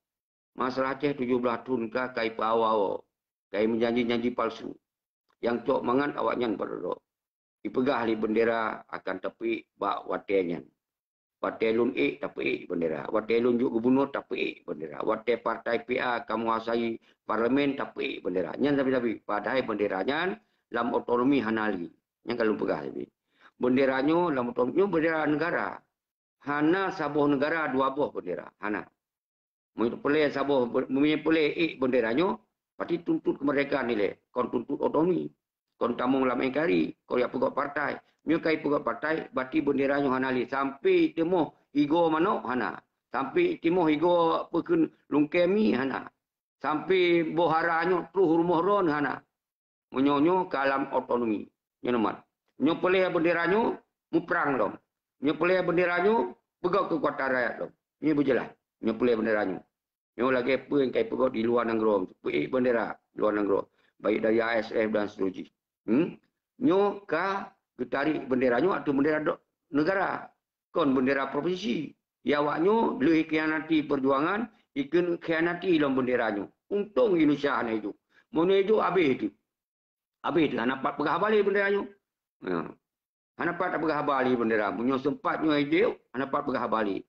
masalah Aceh tujoh blaih thon ka kai peuawa-awa, kai meujanji-janji palsu. Nyang cok mangat awaknyan bak droe. Ipeugah lé bendera akan tapeuék bak watée nyan. Watée lôn ék, tapeuék bendera. Watée lôn jok gubunur, tapeuék bendera. Watée partai P A ka menguasai parlemen, tapeuék bendera. Nyan sabe-sabe. Padahai bendera nyan lam otonomi hana lé. Nyan ka lôn peugah sabe. Bendera nyoe lam otonomi, nyoe bendera negara. Hana saboh negara dua boh bendera. Hana. Meunyoe peureulée saboh, meunyoe peureulée ék bendera nyoe, pasti tuntut keumeurdekaan ilée, kon tuntut otonomi. Kon tamong lam N K R I, kon jak peugöt partai. Meunyoe ka jipeugöt partai, berarti bendera nyoe hana lé. Sampai timoh igoe manök, hana. Sampai timoh igoe peukheun lungkée mi, hana. Sampai boh hara nyoe troh rumoh droeneuh, hana. Meunyoe nyoe ka lam otonomi. Nyoe neumat. Nyoe peureulée bendera nyoe muprang lom. Nyoe peureulée bendera nyoe peugöt keukuatan rakyat lom. Nyoe beujeulaih. Nyoe peureulée bendera nyoe. Nyoe lagée peue nyang ka jipeugöt di luwa nanggroe, peuék bendera luwa nanggroe, baik dari I S F dan seterusnya. Hmm? Nyoe ka geutarék bendera nyoe ateueh bendera do-, negara, kon bendera provinsi. Ya awak nyoe lheueh khianati perjuangan, ikheun khianati lom bendera nyoe. Untông Indonesia hana idup. Meunyoe idup, habéh teuh. Habéh teuh, hana pat peugah haba lé bendera nyoe. Ya. Hana pat tapeugah haba lé bendera. Meunyoe seumpat nyoe idéh, hana pat peugah haba lé.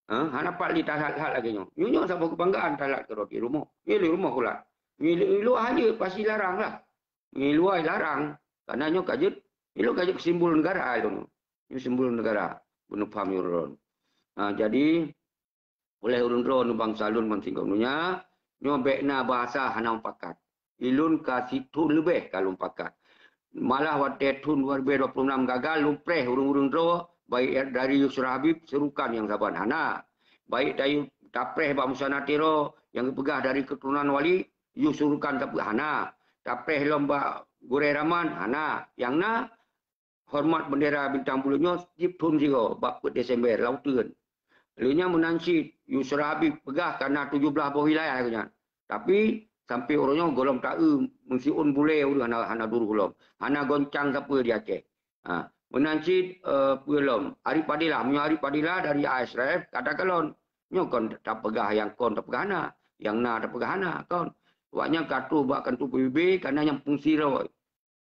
Ha? Hana pat lé that-that lagée nyoe. Nyoe, nyoe saboh keubanggaan that-that keudroe di rumoh. Nyoe lé rumoh kulat. Nyoe lé, lé luwa hana jeuet, pasti larang lah. Nyoe luwa larang. Karena nyoe ka jeuet, nyoe ka jeuet simbol negara lôn. Nyoe simbol negara. Beuneupham nyoe lôn. Ha, jadi, Uleh ureuëng droeneuh bansa lôn bansigom donya, nyoe bék na bahasa hana mupakat. Ilôn ka sithon leubeh ka lôn pakat. Malah watée thon dua ribèe dua puluh nam gagal, lôn preh ureuëng-ureuëng droe, baik dari Yusra Habib, seurukan nyang saban hana. Baik dari tapreh bak Musa Natiro nyang geupeugah dari keuturonan wali, yue seurukan sapeue hana. Tapreh lom bak Gurée Raman, hana. Nyang na, hormat bendera bintang buleuen nyoe jithon sigoe bak peuet Desember lam uteuen. Lheueh nyan meunan cit Yusra Habib peugah ka na tujoh blaih boh wilayah geuh nyan. Tapi sampoe uroe nyoe gohlom ta-eu meusiôn bulée ureuëng hana, hana duroh lom. Hana goncang sapeue di Aceh. Ha, meunan cit, eh, peue lom, Arif Fadilah. Meunyoe Arif Fadilah dari A S R F ka takalon. Nyoe kon tapeugah nyang kon tapeugah hana, nyang na tapeugah hana, kon. Awaknyan ka troh bak kantor P B B, ka na nyang fungsi droe.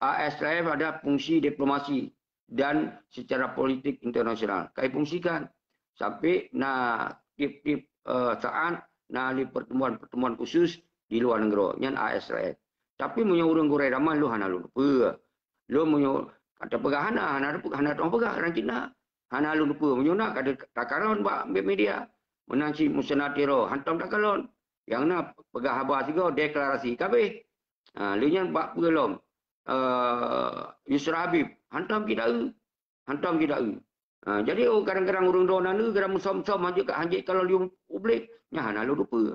A S R F ada fungsi diplomasi dan secara politik internasional. Ka jifungsikan sampai na tiep-tiep, eh, saat na lé pertemuan-pertemuan khusus di luwa nanggroe, nyan A S R F. Tapi meunyoe ureuëng Gurée Raman lôn hana lôn teupeue. Lôn meunyoe ka tapeugah hana, hana teupeugah, hana teupeugah, hana lôn teupeue. Meunyoe na ka takalon bak media. Meunan cit Musa Natiro, hantom takalon. Nyang na peugah haba sigoe deklarasi ka habéh. Ha, lheueh nyan bak peue lom, eh, Yusra Habib, hantom kita eu. Hantom kita eu. Ha, jadi, oh, kadang-kadang ureuëng droe na neu, kadang meusom-som hanjeuet ka, hanjeuet kalon lé publik, nyan hana lôn teupeue.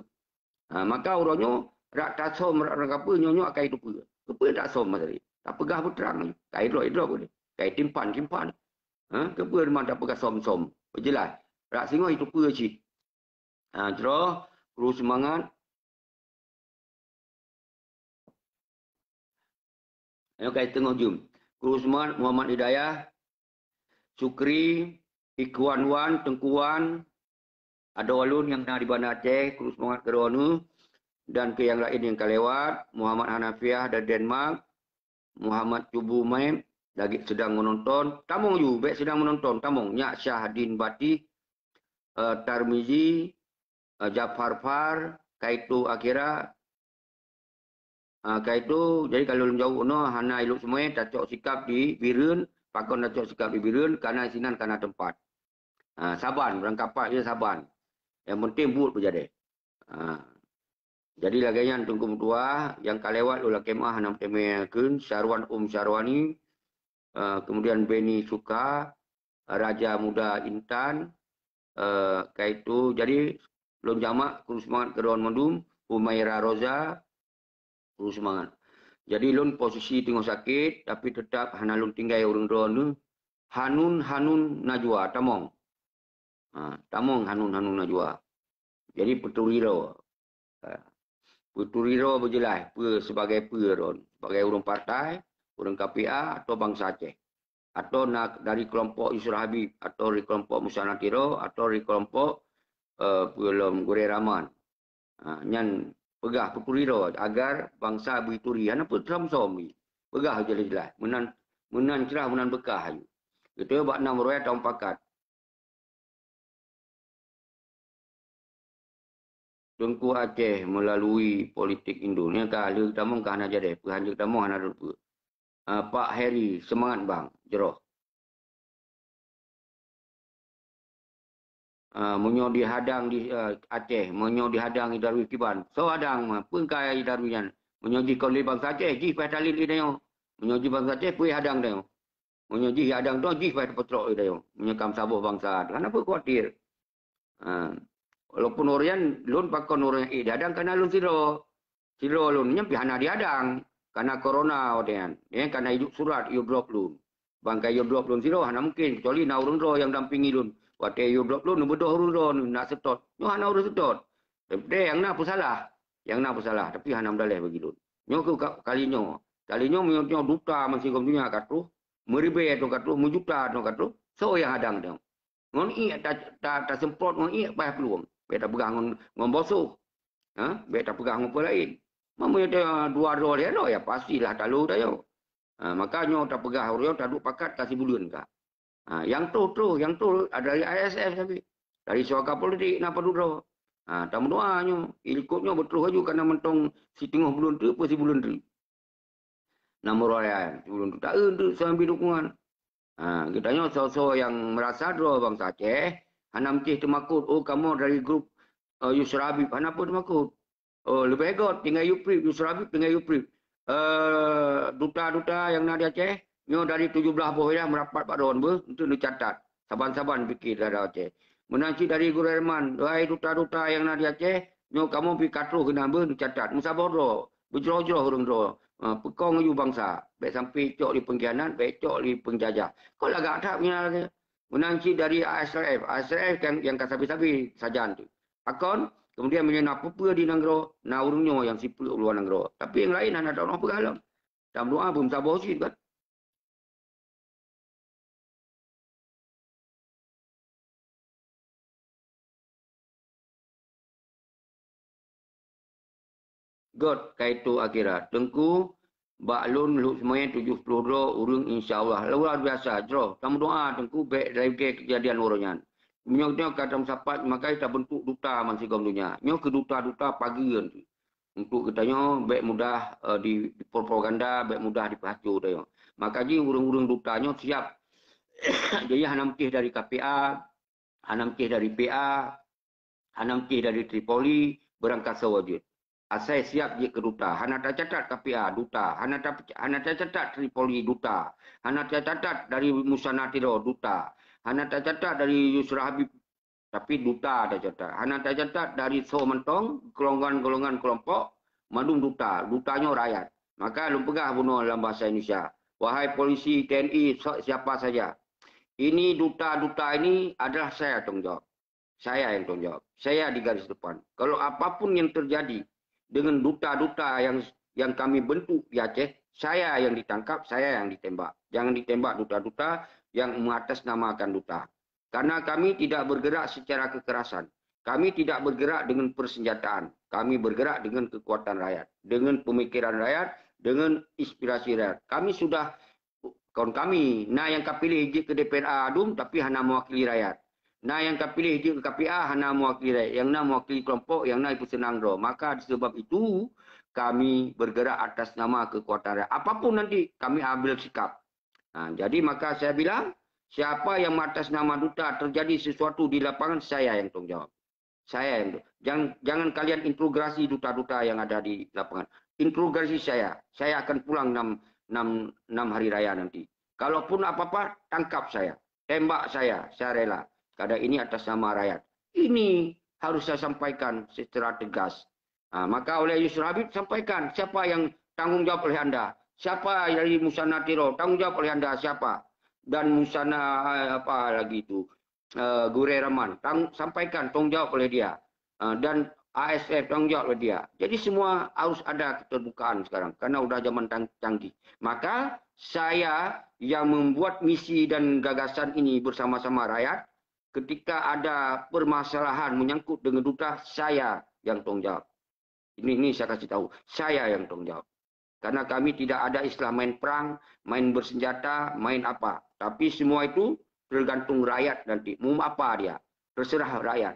Ha, maka uroe nyoe, rak tasom, rak, rak kapeue, nyoe, nyoe akai teupeue. Keupeue tasom masa nyoe? Tapeugah beutrang nyoe. Kai droe, droe boleh. Kai timpan, timpan. Ha, keupeue teuma tapeugah som-som? Beujeulaih. Rak singoh iteupeue cit. Ha, jroh, kru seumangat. Ayo kai teungoh jeuem. Kru seumangat Muhammad Hidayah, Sukri, Ikhwan Wan, Teungku Wan, adoe lôn nyang na di Banda Aceh, kru seumangat keudroe neuh. Dan keu nyang laén nyang ka lewat, Muhammad Hanafiah dari Denmark, Muhammad Cubu Maem lagi sedang menonton, tamong ju, bèk sedang menonton, tamong. Nyak Syahdin Batih, eh, Tarmizi, eh, Jafar Far, Kaitu Akira, ah, Kaitu. Jadi kalau lôn jaweueb unoe hana ilok seumai, tacok sikap di Bireuen, pakon tacok sikap di Bireuen, karena sinan kana teumpat. Ah, saban, beurangkapat je saban. Yang penting buet peujadeh. Ah. Jadi lagèe nyan Teungku meutuah, nyang ka lewat lôn lakèe meu'ah hana meuteumé kheun, Syarwan Um Syarwani, eh, kemudian Beni Suka, Raja Muda Intan, eh, kaitu. Jadi lôn jamak kru seumangat keu droen mandum, Humaira Roza, kru seumangat. Jadi lôn posisi teungoh sakét, tapi teutap hana lôn tinggai ureueng droeneuh. Hanun, Hanun Najwa, tamong. Ha, tamong Hanun, Hanun Najwa. Jadi peuturi droe. Ha. Peuturi droe beujeulaih peue, sebagai peue droen, sebagai ureueng partai, ureueng K P A atau bansa Aceh. Atau na dari kelompok Yusra Habib atau dari kelompok Musa Natiro atau dari kelompok, eh, peue lom, Gurèe Rahman. Ha, nyan peugah peuturi droe agar bansa beuturi. Hana peue teusom-som lé. Peugah jeulaih-jeulaih. Meunan, meunan crah, meunan beukah aju. Geutanyoe bak nam raya tameupakat. Teungku Aceh melalui politik Indo. Nyan ka lheueh tamong ka hana jadeh, peuhanjeuet tamong hana rot peue. Ah, Pak Heri, seumangat bang, jroh. Ah, meunyoe dihadang di, ah, Aceh, meunyoe dihadang Idarwi kiban, soe hadang ma, peue ka Idarwi nyan? Meunyoe jih kon lé bansa Aceh, jih paih talét lé tanyoe. Meunyoe jih bansa Aceh, peue hadang tanyoe? Meunyoe jih hadang tanyoe, jih paih teupeutrok lé tanyoe. Meunyoe ka meusaboh bansa, hana peue khawatir. Ha. Walaupun ureueng nyan, lôn pakon ureueng ék dihadang kana lôn sidroe. Sidroe lôn nyan pih hana dihadang. Kana corona watèe nyan. Nyan kana iduek surat, airdrop lôn. Ban ka airdrop lôn sidroe, hana mungken. Kecuali na ureueng droe nyang dampingi lôn. Watèe airdrop lôn, neubeudôh ureueng droe, neunak seutôt. Nyoe hana ureueng seutôt. Tapi nyang na peusalah. Nyang na peusalah, tapi hana meudaleh bagi lôn. Nyoe keuh ka-, kali nyoe. Kali nyoe meunyoe, nyoe duta bansigom donya ka troh, meuribèe troh ka troh, meujuta troh ka troh, soe nyang hadang nyoe? Ngon iék ta-, ta-, taseumprot ngon iék paih peulueng. Bèk tapeugah ngon, ngon boh soh. Ha? Bèk tapeugah ngon peue laén. Meunyoe dua droe lhèe droe, ya pastilah talo tanyoe. Ha, maka nyoe tapeugah ureueng taduek pakat ka sibuleuen ka. Ha, nyang troh-troh, nyang troh dari I S F sabe. Dari suaka politik na padub droe. Ha, tameudoa nyoe, ilikot nyoe beutroh laju kana mantong siteungoh buleuen teuk, peue sibuleuen teuk. Na meuraya, ulôn taeu deuek sambil dukungan. Ha, geutanyoe soe-soe nyang meurasa droe bansa Aceh, hana meucéh teumakot, "Oh, kamoe dari grup, eh, Yusra Habib," hana peue teumakot. Oh, leubeh göt tinggai Yuprip, Yusra Habib tinggai Yuprip. Eh, duta-duta nyang na di Aceh, nyoe dari tujoh blaih boh wilayah meurapat bak droen beuh, untuk neucatat. Saban-saban pike dara Aceh. Meunan cit dari Gurèe Rahman, "Wahai duta-duta nyang na di Aceh, nyoe kamoe pih ka troh keunan beuh neucatat." Meusaboh droe, beujroh-jroh ureueng droe, eh, peukong laju bansa. Bèk sampai cok lé peungkhianat, bèk cok lé peunjajah. Kon lagak that nyan lagèe. Meunan cit dari A S R F. A S R F kan nyang ka sabe-sabe sajan tu. Pakon, kemudian meunyoe na peue-peue di nanggroe, na ureueng nyoe nyang sipeuet u luwa nanggroe. Tapi nyang laén hana tanoh peugah lom. Tameudoa beumeusaboh cit kan. Göt kaitu akhirat. Teungku, bak lôn lhok seumai tujoh ploh droe ureueng, insya Allah. Luar biasa, jroh. Tameudoa, Teungku, bèk lagèe keujadian uroe nyan. Meunyoe nyoe ka tameusapat, maka tabeuntuk duta bansigom donya. Nyoe keuh duta-duta pageue tu. Untuk geutanyoe bèk mudah, eh, di, dipropaganda, bèk mudah dipeuhaco tanyoe. Maka jih ureueng-ureueng duta nyoe siap. Jadi hana meucéh dari K P A, hana meucéh dari P A, hana meucéh dari Tripoli, beurangkat sawoe jeuet. Asai siap jeuet keu duta. Hana tacatat K P A, duta. Hana ta-, hana tacatat Tripoli, duta. Hana tacatat dari Musa Natiro, duta. Hana tacatat dari Yusra Habib, tapi duta tacatat. Hana tacatat dari soe mantong, golongan-golongan kelompok, mandum duta. Duta nyoe rakyat. Maka lôn peugah bunoe lam bahasa Indonesia, "Wahai polisi, T N I, so-, siapa saja. Ini duta-duta ini adalah saya tanggung jawab. Saya yang tanggung jawab. Saya di garis depan. Kalau apapun yang terjadi dengan duta-duta yang, yang kami bentuk di Aceh, saya yang ditangkap, saya yang ditembak. Jangan ditembak duta-duta yang mengatasnamakan duta. Karena kami tidak bergerak secara kekerasan. Kami tidak bergerak dengan persenjataan. Kami bergerak dengan kekuatan rakyat, dengan pemikiran rakyat, dengan inspirasi rakyat. Kami sudah, kon kami, na nyang kapiléh jeuet keu D P R A dum, tapi hana mewakili rakyat. Na nyang kapiléh jeuet keu K P A, hana mewakili rakyat. Nyang na mewakili kelompok, nyang na ipeuseunang droe. Maka disebab itu, kami bergerak atas nama kekuatan rakyat. Apapun nanti, kami ambil sikap. Ha, jadi maka saya bilang, siapa yang atas nama duta terjadi sesuatu di lapangan, saya yang tanggung jawab. Saya yang, jangan, jangan kalian interogasi duta-duta yang ada di lapangan. Interogasi saya. Saya akan pulang enam, enam, enam hari raya nanti. Kalaupun apa-apa, tangkap saya. Tembak saya. Saya rela. Karena ini atas nama rakyat. Ini harus saya sampaikan secara tegas. Ha, maka oleh Yusra Habib sampaikan, siapa yang tanggung jawab oleh anda? Siapa dari Musanna Tiro tanggung jawab oleh anda? Siapa? Dan Musanna, eh, apa lagi itu? Eh, Gurée Rahman, tang-, sampaikan tanggung jawab oleh dia. Eh, dan A S F tanggung jawab oleh dia. Jadi semua harus ada keterbukaan sekarang karena udah zaman tang-, canggih. Maka saya yang membuat misi dan gagasan ini bersama-sama rakyat, ketika ada permasalahan menyangkut dengan duta, saya yang tanggung jawab. Ini, ini saya kasih tahu, saya yang tanggung jawab. Karena kami tidak ada istilah main perang, main bersenjata, main apa. Tapi semua itu tergantung rakyat nanti. Mau apa dia? Terserah rakyat.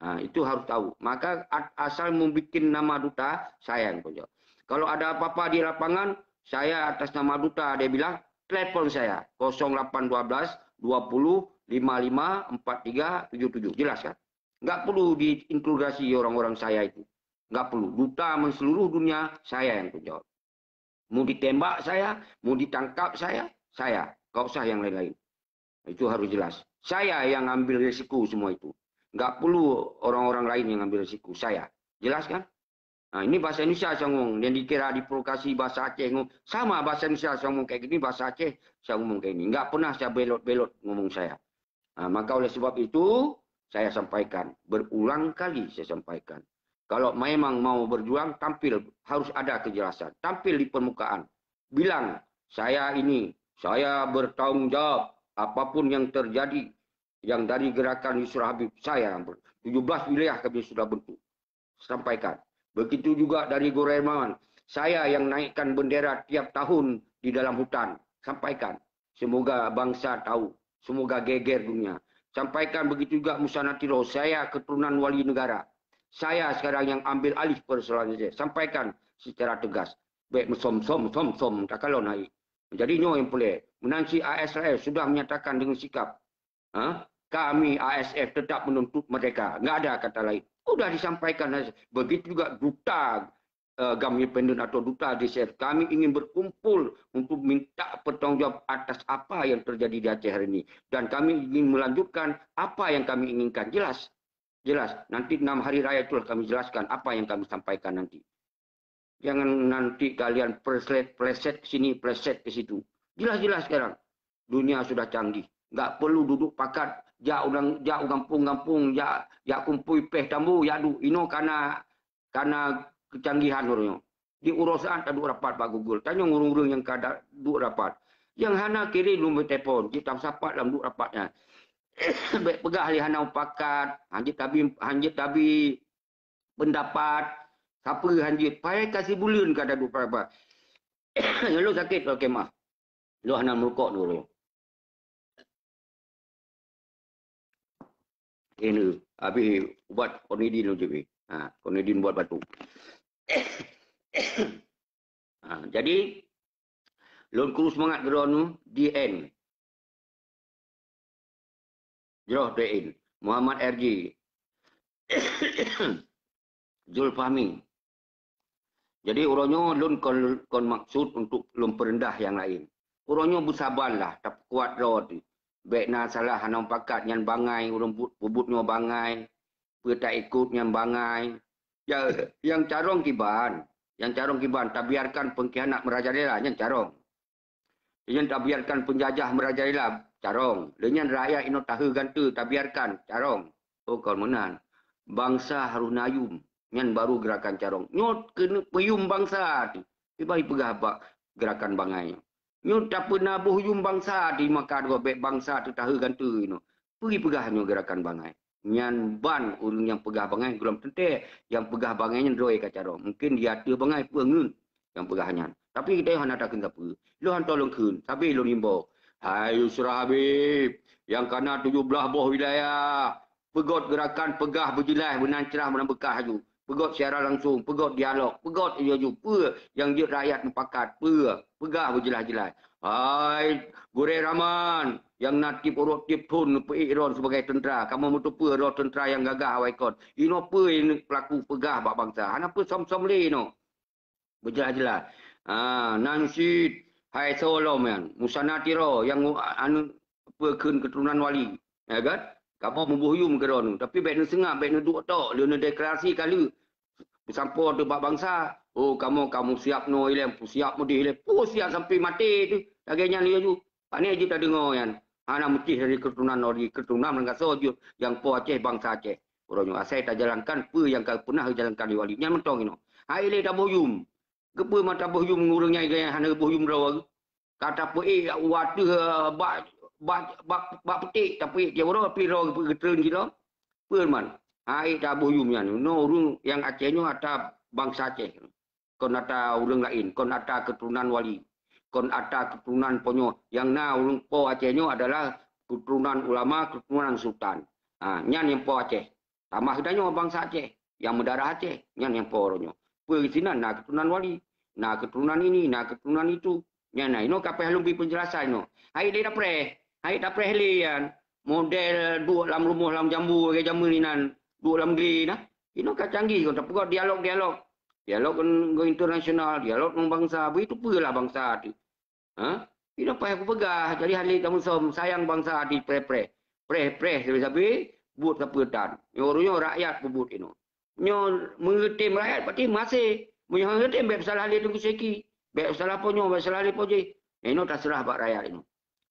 Ha, itu harus tahu. Maka at-, asal membuat nama duta, saya yang tanggung jawab. Kalau ada apa-apa di lapangan, saya atas nama duta, dia bilang, telepon saya, kosong lapan dua belas dua puluh lima lima empat tiga tujuh tujuh. Jelas kan? Nggak perlu diinterogasi orang-orang saya itu. Nggak perlu. Duta menseluruh dunia, saya yang tanggung jawab. Mau ditembak saya, mau ditangkap saya, saya. Nggak usah yang lain-lain. Itu harus jelas. Saya yang ambil risiko semua itu. Nggak perlu orang-orang lain yang ambil risiko. Saya. Jelas kan? Ha, ini bahasa Indonesia saya ngomong. Yang dikira diprovokasi bahasa Aceh ngomong. Sama bahasa Indonesia saya ngomong kayak gini, bahasa Aceh saya ngomong kayak ini. Nggak pernah saya belot-belot ngomong saya. Ha, maka oleh sebab itu, saya sampaikan. Berulang kali saya sampaikan. Kalau memang mau berjuang, tampil. Harus ada kejelasan. Tampil di permukaan. Bilang, saya ini, saya bertanggung jawab. Apapun yang terjadi, yang dari gerakan Yusra Habib, saya yang ber-, tujuh belas wilayah kami sudah bentuk. Sampaikan. Begitu juga dari Gurée Rahman. Saya yang naikkan bendera tiap tahun di dalam hutan. Sampaikan. Semoga bangsa tahu. Semoga geger dunia. Sampaikan begitu juga Musanna Tiro. Saya keturunan wali negara. Saya sekarang yang ambil alih persoalan ini. Sampaikan secara tegas. Baik mesom-som, som-som, tak kalau naik. Jadi nyoe yang boleh. Menansi A S R sudah menyatakan dengan sikap. Ha? Kami A S F tetap menuntut merdeka. Nggak ada kata lain. Udah disampaikan. Begitu juga duta, eh, GAM Independen atau duta D C R. Kami ingin berkumpul untuk minta pertanggungjawab atas apa yang terjadi di Aceh hari ini. Dan kami ingin melanjutkan apa yang kami inginkan. Jelas. Jelas. Nanti enam hari raya itulah kami jelaskan apa yang kami sampaikan nanti. Jangan nanti kalian pleset, pleset ke sini, pleset ke situ. Jelas-jelas sekarang. Dunia sudah canggih. Nggak perlu duduk pakat, jak u, jak u gampông-gampông, jak, jak kumpôi péh tambu, jak duek. Inoe kana, kana kecanggihan uroe nyoe. Di uroe saat taduek rapat bak Google. Tanyong ureuëng-ureuëng nyang ka da-, duek rapat. Nyang hana kiri lôn beutelepon, jeuet tameusapat lam duek rapat nyan. Bék peugah lé hana pakat, hanjeuet tabi, hanjeuet tabi pendapat, sapeue hanjeuet, payah kasih buleuen ka taduek rapat. Lôn sakét lôn kemah. Lôn hana meurukok dulu. Ini habis ubat Konidin lôn jibi. Ha, Konidin buat batuk. Ha, jadi, lôn kru seumangat keudroe nu, D N. Jroh D N. Muhammad R J. Zulfahmi. Jadi, uroe nyoe lôn kon, kon maksud untuk lôn peureundah nyang laén. Uroe nyoe beusaban lah, tapeukuat droe teuh. Bék na salah hana pakat nyan bangai, ureuëng buet, peubuet nyoe bangai, peue taikot nyan bangai. Ya, nyang carông kiban, nyang carông kiban, tabiarkan pengkhianat merajalela nyan carông. Nyan tabiarkan penjajah merajalela, carông. Lé nyan rakyat inoe tahe gante, tabiarkan, carông. Oh, kon meunan. Bangsa harus na yuem, nyan baru gerakan carông. Nyoe keuneuk peuyuem bangsa teuh. Kiban peugah bak gerakan bangai. Nyoe tapeunaboh yuem bangsa di maka dua bék bangsa teuh tahe gante inoe. Peue peugah nyoe gerakan bangai. Nyan ban ureuëng nyang peugah bangai gohlom teuntée, nyang peugah bangai nyan droe ka carông. Mungkin di ateueh bangai peue ngeut nyang peugah nyan. Tapi geutanyoe hana takheun sapeue. Lôn hantom lôn kheun, sabe lôn imbau. Hai Yusra Habib, nyang kana tujoh blaih boh wilayah, peugot geurakan peugah beujeulaih meunan crah meunan beukah aju. Peugot siaran langsung, peugot dialog, peugot aju-aju. Peue nyang jeuet rakyat mupakat, peue? Peugah beujeulaih-jeulaih. Hai Gurée Rahman, nyang na tieb uroe tieb thon neupeuék droe sibagai teuntra, kamoe meuteupeue droe teuntra nyang gagah awai kon. Inoe peue nyang peulaku peugah bak bansa? Hana peue som-som lé inoe. Beujeulaih-jeulaih. Ah, nan cit hai soe lom nyan, Musana Tiro nyang u-, anu peue kheun keuturonan wali, ya kan? Kamoe muboh yum keu droeneuh, tapi bék neuseungab, bék neuduek tok, lé neudeklarasi ka lheueh. Peusampoe teuh bak bansa, oh kamoe ka meusiab noe ilée, peusiab meudeh ilée, peusiab sampai maté teuh. Lagée nyan lé aju. Pane jeuet tadeungoe nyan. Hana meucih dari keuturonan Nori, keuturonan meurangkasoe jeuet nyang po Aceh, bansa Aceh. Uroe nyoe asai tajalankan peue nyang ka peunah geujalankan lé wali. Nyan mantong inoe. Hai lé taboh yum. Keupeue mata boh yum ureuëng nyang gaya hana boh yum droe? Ka tapeuék u ateueh, eh, bak, bak, bak, bak peuték tapeuék tiep uroe, pi droe geutreun sidroe. Peue man? Hai taboh yum nyan. Nyoe ureuëng nyang Aceh nyoe ata bansa Aceh. Kon ata ureuëng laén, kon ata keuturonan wali, kon ata keuturonan ponyoe. Nyang na ureuëng po Aceh nyoe adalah keuturonan ulama, keuturonan sultan. Ha, nyan nyang po Aceh. Tamah geutanyoe bansa Aceh, nyang meudarah Aceh, nyan nyang po uroe nyoe. Peue sinan na keuturonan wali, na keuturonan ini, na keuturonan itu. Nyan na inoe ka payah lôn bri peunjelasan inoe. Hai lé tapreh, hai tapreh lé nyan. Model duek lam rumoh lam jambu lagée jameun inan, duek lam glé nah. Inoe ka canggih kon tapeugot dialog-dialog. Dialog ngon, ngon internasional, dialog ngon bansa, beuitu peue lah bansa teuh. Ha? Inoe payah kupeugah, jadi hana lé tameusom, sayang bansa di preh-preh. Preh-preh sabe-sabe, buet sapeue tan. Nyoe ureuëng nyoe rakyat peubuet inoe. Nyoe meungeureutem rakyat berarti maséh. Meunyoe hana ngeureutem, bék salah lé Teungku Syeki. Bék salah po nyoe, bék salah lé po jéh. Inoe taseurah bak rakyat inoe.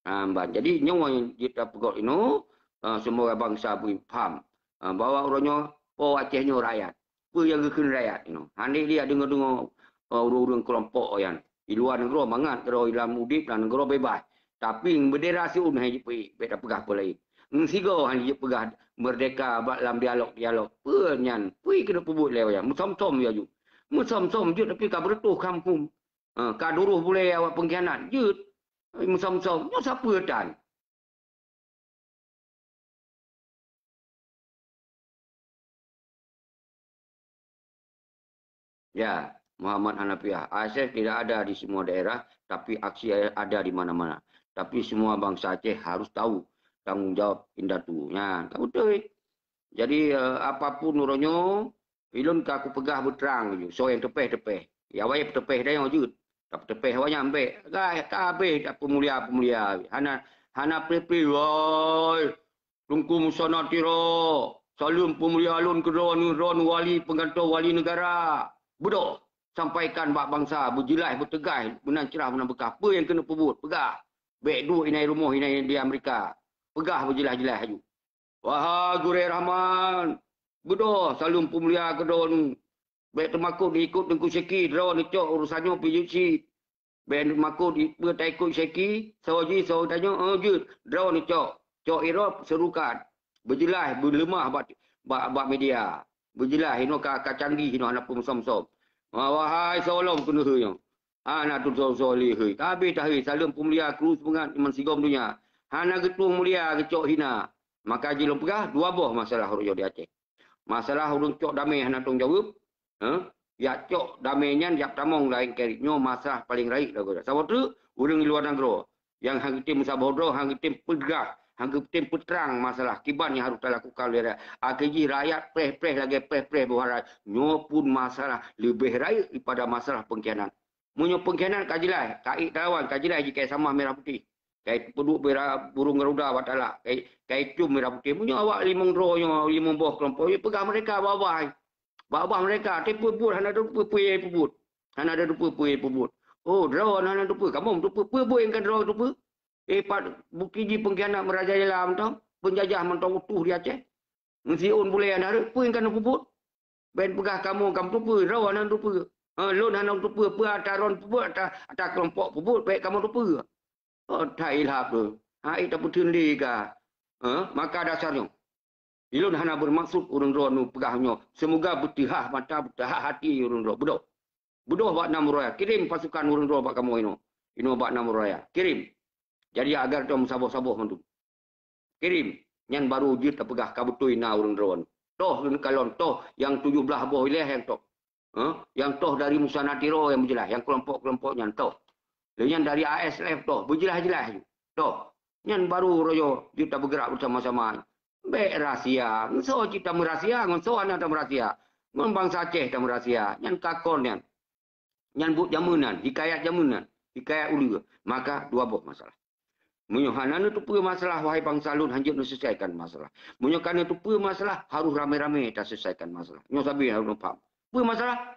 Ha, ban. Jadi nyoe nyang jeuet tapeugot inoe, ha, semoga bansa beuipham. Ha, bahwa uroe nyoe po Aceh nyoe rakyat. Peue nyang geukheun rakyat inoe? Hana lé deungoe-deungoe, ha, ureuëng-ureuëng keulompok nyan. Di luwa nanggroe mangat keudroe, lam udeb lam nanggroe beubaih. Tapi bendera siôn hai jipeuék, bék tapeugah peue laén. Meusigoe hai jipeugah merdeka bak lam dialog-dialog. Peue nyan? Peue keuneuk peubuet lé awak nyan? Meusom-som ya ju. Meusom-som jeuet tapi ka beureutoh kham hum. Ha, ka duroh bulée awak pengkhianat. Jeuet. Meusom-som. Nyoe sapeue tan? Ya, Muhammad Hanafiah, Aceh tidak ada di semua daerah, tapi aksi ada di mana-mana. Tapi semua bangsa Aceh harus tahu tanggung jawab indatu. Nyan, ka beutôi. Jadi, eh, apapun uroe nyoe, ilôn ka kupeugah beutrang ju, soe nyang teupeh-teupeh. Ya, awai teupeh dayong jeuet. Tapi teupeh awai nyan bék. Gai, ka habéh dak peumulia-peumulia. Hana, hana pri-pri, woi. Teungku Musana Tiro, saleuem peumulia lôn keu droeneuh, droeneuh wali peugantoe wali neugara. Beudôh, sampaikan bak bansa, beujeulaih, beuteugaih, meunan crah, meunan beukah. Peue nyang keuneuk peubuet, peugah. Bék duek inan rumoh inan di Amerika. Peugah beujeulaih-jeulaih aju. Wahai Gurée Rahman, beudôh, saleuem peumulia keu droeneuh. Bék teumakot diikot Teungku Syeki, droeneuh cok urosan nyoe pih jeuet cit. Bék makot di-, peue taikot Syeki, soe jih soe tanyoe, eh, jeuet. Droeneuh cok. Cok irob seurukat. Beujeulaih, beuleumah bak, bak, bak media. Beujeulaih, inoe ka, ka canggih inoe hana peue meusom-som. Ah, wahai soe lom keuneuk nyoe. Hana teusoe-soe lé hei. Ka habéh tahei, saleuem peumulia kru seumangat iman sigom donya. Hana geutueng mulia geucok hina. Maka jih lôn peugah, dua boh masalah uroe nyoe di Aceh. Masalah ureuëng cok damé hana tanggung jaweueb, eh? Jak cok damé nyan jak tamong laén keu nyoe masalah paleng rayeuk lagoe. Saboh teuk ureuëng di luwa nanggroe nyang hana geutem meusaboh droe, hana geutem peugah, hana geutem peutrang masalah kiban nyang harôh talakukan lé rakyat. Akhé jih rakyat preh-preh lagée preh-preh boh harai. Nyoe pun masalah leubeh rayeuk daripada masalah pengkhianat. Meunyoe pengkhianat ka jeulaih, ka ék talawan, ka jeulaih jih ka samah mirah putéh. Ka ipeuduek bira-, burung garuda bak talak, ka i-, ka icum mirah putéh. Meunyoe awak limong droe nyoe, limong boh keulompok, ya peugah mereka babah. Babah mereka, tapi peubuet hana teupeue peue nyang peubuet. Hana teupeue peue nyang peubuet. Oh, droe hana teupeue, kamoe teupeue, peue buet nyang ka droe teupeue? Eh, pat bukti jih pengkhianat merajalela mantong, penjajah mantong utuh di Aceh. Meusiôn bulée hana rhot, peue nyang ka neupeubuet? Ben peugah kamoe ka meutupeue, droe hana teupeue. Ha, lôn hana teupeue, peue ata droe peubuet, ata, ata keulompok peubuet, bék kamoe teupeue. Oh, that ilhab tu. Ha, ita peuteun lé ka. Ha, maka dasar nyoe. Ilôn hana bermaksud ureuëng droeneuh peugah nyoe, seumoga beuteuhah mata, beuteuhah hati ureuëng droe. Beudôh. Beudôh bak Nam Raya, kirim pasukan ureuëng droe bak kamoe inoe. Inoe bak Nam Raya, kirim. Jadi agar tom saboh-saboh mandum. Kirim. Nyan baru jeuet tapeugah ka beutôi na ureuëng droeneuh. Toh kalon toh nyang tujoh blaih boh wilayah nyang toh. Huh? Nyang toh dari Musa Natiro nyang beujeulaih, nyang keulompok-keulompok nyan toh. Lheueh nyan dari A S L F toh, beujeulaih-jeulaih ju. Toh. Nyan baru royo jeuet tabeugerak beusama-sama. Bék rahsia. Ngon soe cit tameurahsia, ngon soe hana tameurahsia. Ngon bansa Aceh tameurahsia. Nyan kakon nyan. Nyan buet jameun nyan, hikayat jameun nyan, hikayat uleue. Maka dua boh masalah. Meunyoe hana neuteupeue masalah, wahai bansa lôn, hanjeuet neuseulesaikan masalah. Meunyoe ka neuteupeue masalah, harôh ramé-ramé taseulesaikan masalah. Nyoe sabe harôh neupaham. Peue masalah?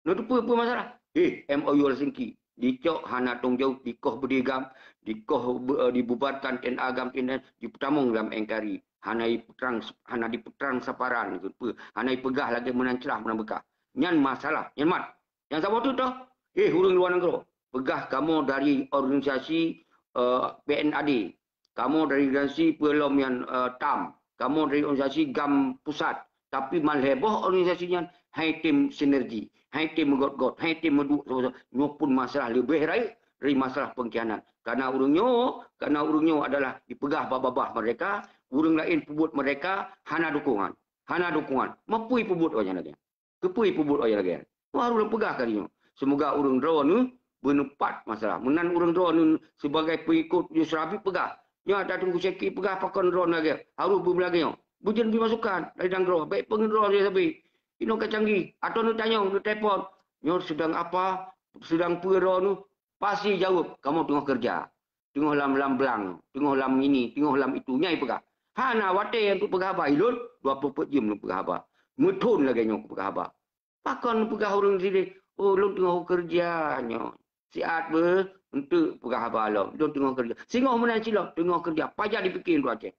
Neuteupeue peue masalah? Eh, M O U Helsinki. Dicok hana tanggung jaweueb, dikoh beudé GAM, dikoh be-, eh, dibubarkan T N A GAM, T N A, dipeutamong lam N K R I. Hana ipeutrang, hana dipeutrang saparan, peue, hana ipeugah lagée meunan clah meunan beukah. Nyan masalah, nyan mat. Nyang saboh teuk toh, eh, ureuëng luwa nanggroe, peugah kamoe dari organisasi, eh, P N A D, kamoe dari organisasi peulom nyan, eh, tam, kamoe dari organisasi GAM pusat, tapi malhée boh organisasi nyan hai tem sinergi, hai tem meugot-got, hai tem meuduek saboh-saboh. Nyoe pun masalah leubeh rayeuk dari masalah pengkhianat. Karena ureuëng nyoe, karena ureuëng nyoe adalah dipeugah bak babah merdeka, ureuëng laén peubuet merdeka hana dukungan, hana dukungan. Meupui peubuet awaknyan lagée nyan. Keupeue peubuet awaknyan lagée nyan? Nyoe harôh lôn peugah kali nyoe. Seumoga ureuëng droeneuh beuneupat masalah. Meunan ureuëng droeneuh sibagai peungikot Yusra Habib peugah. Nyoe ata Teungku Syeki peugah pakon droeneuh lagée. Harôh beumeulagée nyoe. Beujeuet bri masukan dari nanggroe. Bék peungeudroe lé sabe. Inoe ka canggih. Atau neutanyong, neutelepon. Nyoe sedang apa? Sedang peue droeneuh? Pasti jaweueb, kamoe teungoh keureuja. Teungoh lam, lam blang, teungoh lam ini, teungoh lam itu. Nyan ipeugah. Hana watée untuk peugah haba ilôn, dua ploh peuet jeuem lôn peugah haba. Meuthon lagée nyoe kupeugah haba. Pakon peugah ureuëng sideh, "Oh, lôn teungoh keureuja nyoe." Siat beuh, eunteuk peugah haba lom, "Lôn teungoh keureuja." Singoh meunan silop, teungoh keureuja. Pajan dipike droe Aceh?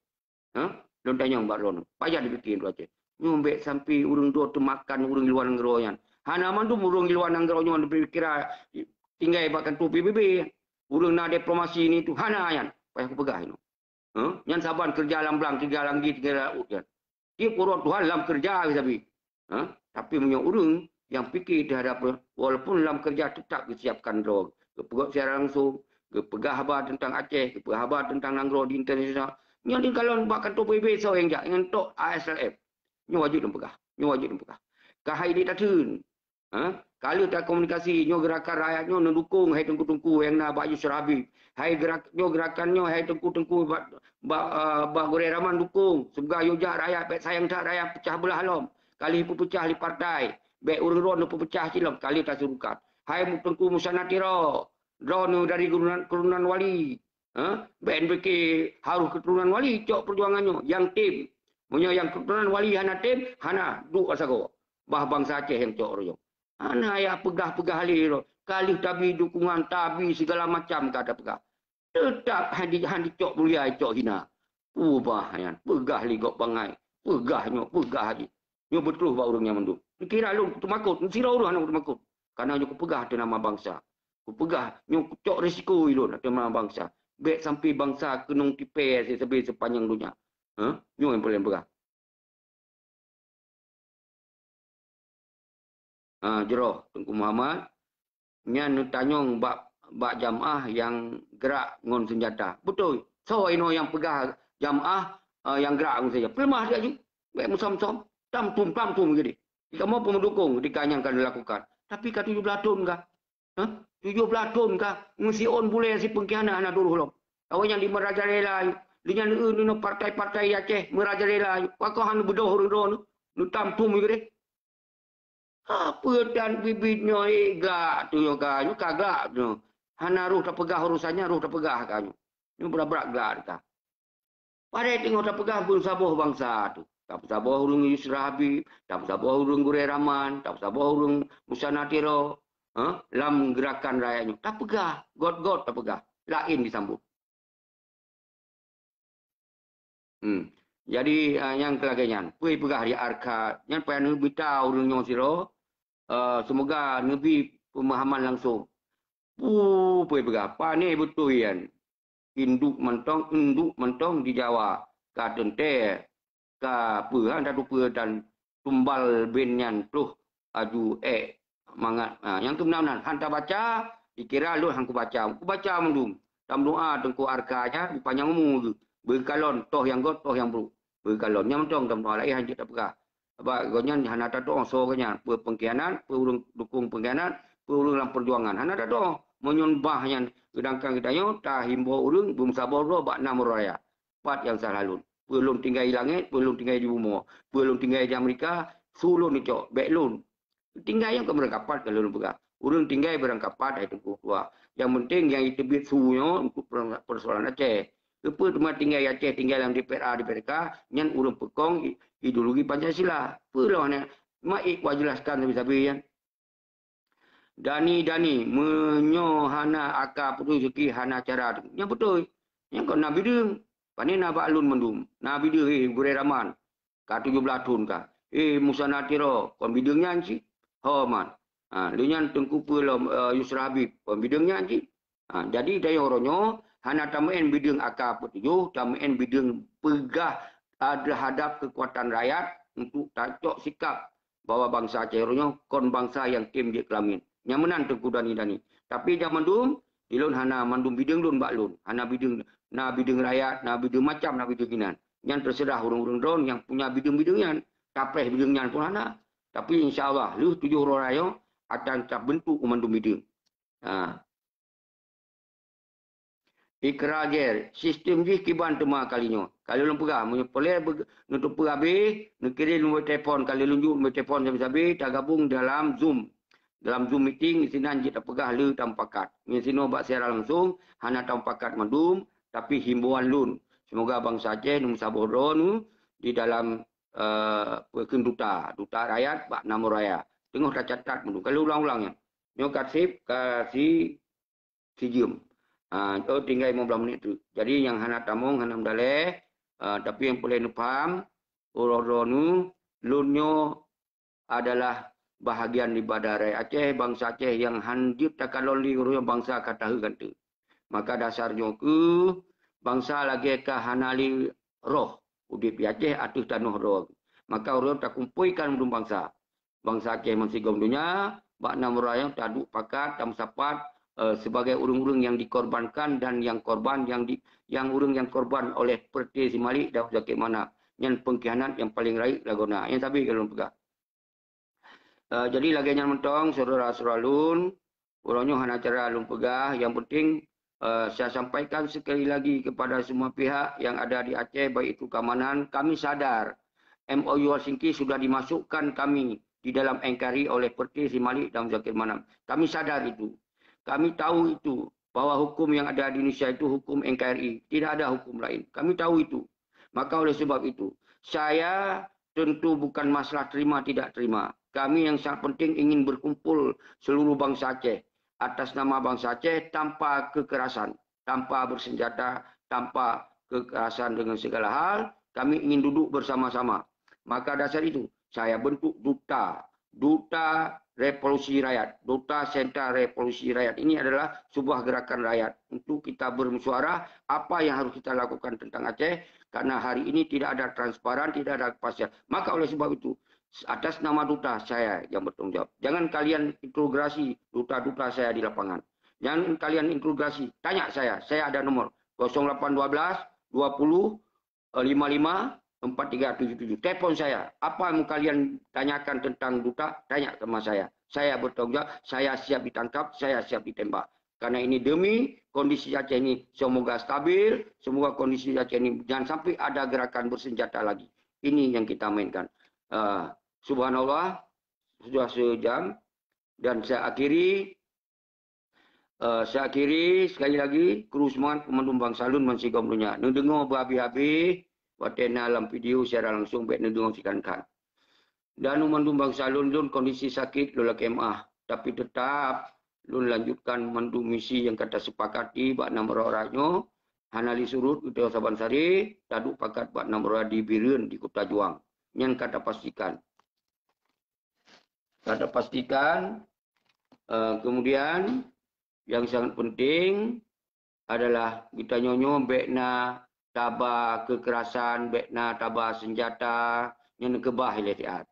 Ha? Lôn tanyong bak droeneuh. Pajan dipike droe Aceh? Nyoe bék sampai ureuëng droe teumakan ureuëng luwa nanggroe nyan. Hana mandum ureuëng luwa nanggroe nyoe neupikiran tinggai bak kantor P B B. Ureuëng na diplomasi ni tu hana nyan. Payah kupeugah inoe. Ha? Nyan saban keureuja lam blang, tinggai lam gi, tinggai lam laôt nyan. Tiep uroe Tuhan lam keureuja sabe. Ha? Tapi meunyoe ureuëng nyang pike teuhadap, walaupun lam keureuja, teutap geusiapkan droe, geupeugot siaran langsung, geupeugah haba teuntang Aceh, geupeugah haba teuntang nanggroe di internasional. Nyoe di kalon bak kantor P B B soe nyang jak, nyang tok A S L F. Nyoe wajéb lôn peugah. Nyoe wajéb lôn peugah. Ka hai di tatheun. Ha? Ka lheueh takomunikasi, nyoe geurakan rakyat nyoe neudukong hai teungku-teungku nyang na bak Yusra Habib. Hai gerak-, nyoe geurakan nyoe hai teungku-teungku bak, bak, ah, bak Gurée Rahman dukong. Seumoga yue jak rakyat, bék sayang that rakyat peucah beulah lom. Ka lheueh peupeucah lé partai. Bék ureuëng droe neupeupeucah cit lom, ka lheueh tasurukat. Hai mu-, Teungku Musa Natiro, droeneuh dari keturunan, keturunan wali. Ha? Bék pike harôh keturunan wali cok peujuangan nyoe, nyang tem. Meunyoe nyang keturunan wali hana tem, hana duek sagoe. Bah bansa Aceh nyang cok ureuëng nyoe. Hana payah peugah-peugah lé droe. Ka lheueh tabi dukungan, tabi sigala macam ka tapeugah. Teutap han di-, han dicok mulia, cok hina. Peue bah nyan, peugah lé gob bangai. Peugah nyoe, peugah jih. Nyoe beutôi bak ureuëng nyan mandum. Neukira lôn teumakot, sidroe ureuëng hana teumakot. Karena nyoe kupeugah ateueh nama bansa. Kupeugah nyoe kucok risiko ilôn ateueh nama bansa. Bék sampai bansa keunong tipée sabe-sabe sepanjang donya. Ha? Nyoe nyang paleng peugah. Ha, jroh Teungku Muhammad, nyan neutanyong bak, bak jamaah nyang grak ngon seunjata. Beutôi, soe inoe nyang peugah jamaah, eh, nyang grak ngon seunjata? Peuleumah dia ju. Bék meusom-som. Tam tum, tam tum geude. Kamoe pun meudukong ketika nyang ka dilakukan. Tapi ka tujoh blaih thon ka. Hah? Tujoh blaih thon ka. Meusiôn bulée si peungkhianat hana duroh lom. Awaknyan di meurajalela, di nyan, eh, nyoe partai-partai Aceh meurajalela. Pakon hana beudôh ureuëng droeneuh? Neutam thom geude. Apa tan bibit nyoe, eh, glak tu nyoe ka, nyoe ka glak tu nyoe. Hana roh tapeugah urosan nyan, roh tapeugah ka nyoe. Nyoe brat-brat glak ka. Padahai teungoh tapeugah beusaboh bansa tu. Tapeusaboh ureuëng Yusra Habib, tapeusaboh ureuëng Gurée Rahman, tapeusaboh ureuëng Musa Natiro, ha? Lam geurakan rakyat nyoe. Tapeugah, got-got tapeugah. Laén disambot. Hmm. Jadi, ah, nyang keu lagée nyan, peue peugah di Arka, nyan payah neumita ureuëng nyoe sidroe, eh, seumoga neubi peumahaman langsong. Peue, peue peugah, pane beutôi nyan. Induk mantong, induk mantong di Jawa, ka teuntée ka peue, han tateupeue dan tumbal ben nyan ploh aju ék mangat. Ha, nyang keunan, han tabaca, dikira lôn han kubaca. Kubaca mandum. Tameudoa Teungku Arka nyan, panyang umu geuh. Beukalon, toh nyang göt, toh nyang brôk. Beukalon. Nyang mantong tameudoa, laén han jeuet tapeugah. Sabab gobnyan hana tateu'oh soe gobnyan, peue pengkhianat, peue ureuëng dukung pengkhianat, peue ureuëng lam perjuangan. Hana tateu'oh. Meunyoe bah nyan, seudangkan geutanyoe tahimbau ureuëng beumeusaboh droe bak nam uroe raya. Pat nyang salah lôn? Peue lôn tinggai langét, peue lôn tinggai di bumoe, peue lôn tinggai di Amerika, su lôn icok, bék lôn. Tinggai nyang keu beurangkapat ka lôn peugah. Ureuëng tinggai beurangkapat hai Teungku Ketua. Nyang penting nyang jiteubiet su nyoe untuk persoalan Aceh. Keupeue teuma tinggai Aceh, tinggai lam D P R A, D P R K, nyan ureuëng peukong ideologi Pancasila. Peue lôn hana mak ik kujelaskan sabe-sabe nyan. Dani, Dani, meunyoe hana aka putui seuki hana cara tu. Nyan beutôi. Nyan kon na bideueng. Pane na bak lôn mandum. Na bideueng, eh, gurée Raman. Ka tujoh blaih thon ka. Eh, Musa Natiro, kon bideueng nyan cit. Ho man. Ha, lheueh nyan Teungku peue lom, eh, Yusra Habib, kon bideueng nyan cit. Ha, jadi dayah uroe nyoe hana tameu'en bideueng aka peutujoh, tameu'en bideueng peugah, ah, terhadap keukuatan rakyat untuk tacok sikap bahwa bansa Aceh uroe nyoe kon bansa nyang tem jeuet keu lamin. Nyang meunan Teungku Dani-Dani. Tapi jak mandum, ilôn hana mandum bideueng lôn bak lôn. Hana bideueng, na bideueng rakyat, na bideueng macam, na bideueng inan. Nyan teuseurah ureuëng-ureuëng droen nyang punya bideueng-bideueng nyan. Tapreh bideueng nyan pun hana. Tapi insya Allah, lheueh tujoh uroe raya akan tabentuk mandum bideueng. Ha. Ikra Ger, sistem jih kiban teuma kali nyoe. Ka lôn peugah, meunyoe peureulée beu-, neuteupeue habéh, neukirém nombor telepon, ka lôn jok nombor telepon sabe-sabe, tagabong dalam Zoom. Dalam Zoom meeting, sinan jeuet tapeugah le tamupakat. Nyan sinoe bak siaran langsung, hana tamupakat mandum, tapi himbauan lôn. Semoga bansa Aceh neumeusaboh droe nu di dalam, eh, peukheun duta, duta rakyat bak nam uroe raya. Teungoh tacatat mandum. Ka lôn ulang-ulang nyan. Nyoe ka seb, ka si sijeuem. Ha, oh, tinggai lima belas menit tu. Jadi, nyang hana tamong, hana meudaleh, ha, tapi nyang peureulée neupaham, uroe-uroe nu, lôn nyoe adalah bahagian daripada rakyat Aceh, bansa Aceh nyang han jeuet takalon lé uroe nyoe bansa ka taheun keu teuk. Maka dasar nyoe keuh, bansa lagée ka hana lé roh udeb di Aceh ateueh tanoh droe. Maka uroe nyoe takumpuikan mandum bansa. Bansa Aceh meusigom donya, bak nam uroe nyoe taduek pakat, tameusapat, eh, sebagai ureuëng-ureuëng nyang dikorbankan dan nyang korban, nyang di, nyang ureuëng nyang korban oleh Peureté Si Malik dan Zakir Manaf. Nyan pengkhianat nyang paleng rayeuk lagoe na. Nyang sabe ka lôn peugah. Eh, jadi lagée nyan mantong, syedara-syedara lôn, uroe nyoe hana cara lôn peugah, nyang penting, eh, saya sampaikan sekali lagi kepada semua pihak yang ada di Aceh, baik itu keamanan, kami sadar M O U Helsinki sudah dimasukkan kami di dalam N K R I oleh Peureté Si Malik dan Zakir Manaf. Kami sadar itu. Kami tahu itu, bahwa hukum yang ada di Indonesia itu hukum N K R I, tidak ada hukum lain. Kami tahu itu. Maka oleh sebab itu, saya tentu bukan masalah terima tidak terima. Kami yang sangat penting ingin berkumpul seluruh bangsa Aceh atas nama bangsa Aceh tanpa kekerasan, tanpa bersenjata, tanpa kekerasan dengan segala hal. Kami ingin duduk bersama-sama. Maka dasar itu, saya bentuk duta, Duta Revolusi Rakyat, Duta Sentra Revolusi Rakyat. Ini adalah sebuah gerakan rakyat untuk kita bersuara apa yang harus kita lakukan tentang Aceh, karena hari ini tidak ada transparan, tidak ada kepastian. Maka oleh sebab itu, atas nama duta saya yang bertanggung jawab. Jangan kalian interogasi duta-duta saya di lapangan. Jangan kalian interogasi, tanya saya. Saya ada nomor kosong lapan dua belas dua puluh lima lima empat tiga tujuh tujuh. Telepon saya. Apa yang kalian tanyakan tentang duta, tanya sama saya. Saya bertanggung jawab, saya siap ditangkap, saya siap ditembak. Karena ini demi kondisi Aceh ini semoga stabil, semoga kondisi Aceh ini jangan sampai ada gerakan bersenjata lagi. Ini yang kita mainkan. Eh, subhanallah, sudah sejam dan saya akhiri. Eh, saya akhiri sekali lagi, kru seumangat keu mandum bansa lôn bansigom donya. Neudeungoe beuhabéh-habéh, watée na lam video siaran langsung bék neudeungoe sikan-kan. Dan keu mandum bansa lôn, lôn kondisi sakét lôn lakée meu'ah, tapi teutap lôn lanjutkan mandum misi nyang ka tasepakati bak nam uroe-uroe nyoe, hana lé surot geutanyoe saban saré, taduek pakat bak nam uroe di Bireuen di Kuta Juang. Nyan ka tapastikan. Ka tapastikan, eh, kemudian yang sangat penting adalah geutanyoe nyoe bék na taba kekerasan, bék na taba senjata, nyan keubah ilée siat.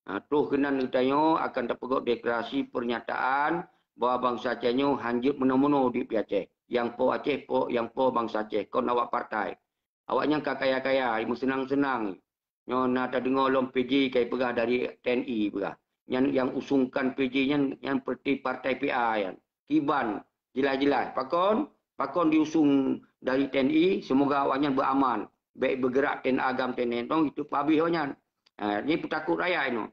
Ha, troh keunan geutanyoe akan tapeugot deklarasi pernyataan bahwa bansa Aceh nyoe hanjeuet meunoe-meunoe di Aceh. Nyang po Aceh, po, nyang po bansa Aceh, kon awak partai. Awaknyan ka kaya-kaya, meuseunang-seunang. Nyoe na tadeungoe lom P J kai peugah dari T N I peugah. Nyan nyang usungkan P J nyan, nyan seperti partai P A nyan. Kiban, jelas-jelas. Pakon? Pakon diusung dari T N I, semoga awaknyan beraman. Bék bergerak T N A GAM T N I tong, itu pabéh awaknyan. Ha, nyan peutakot rakyat inoe.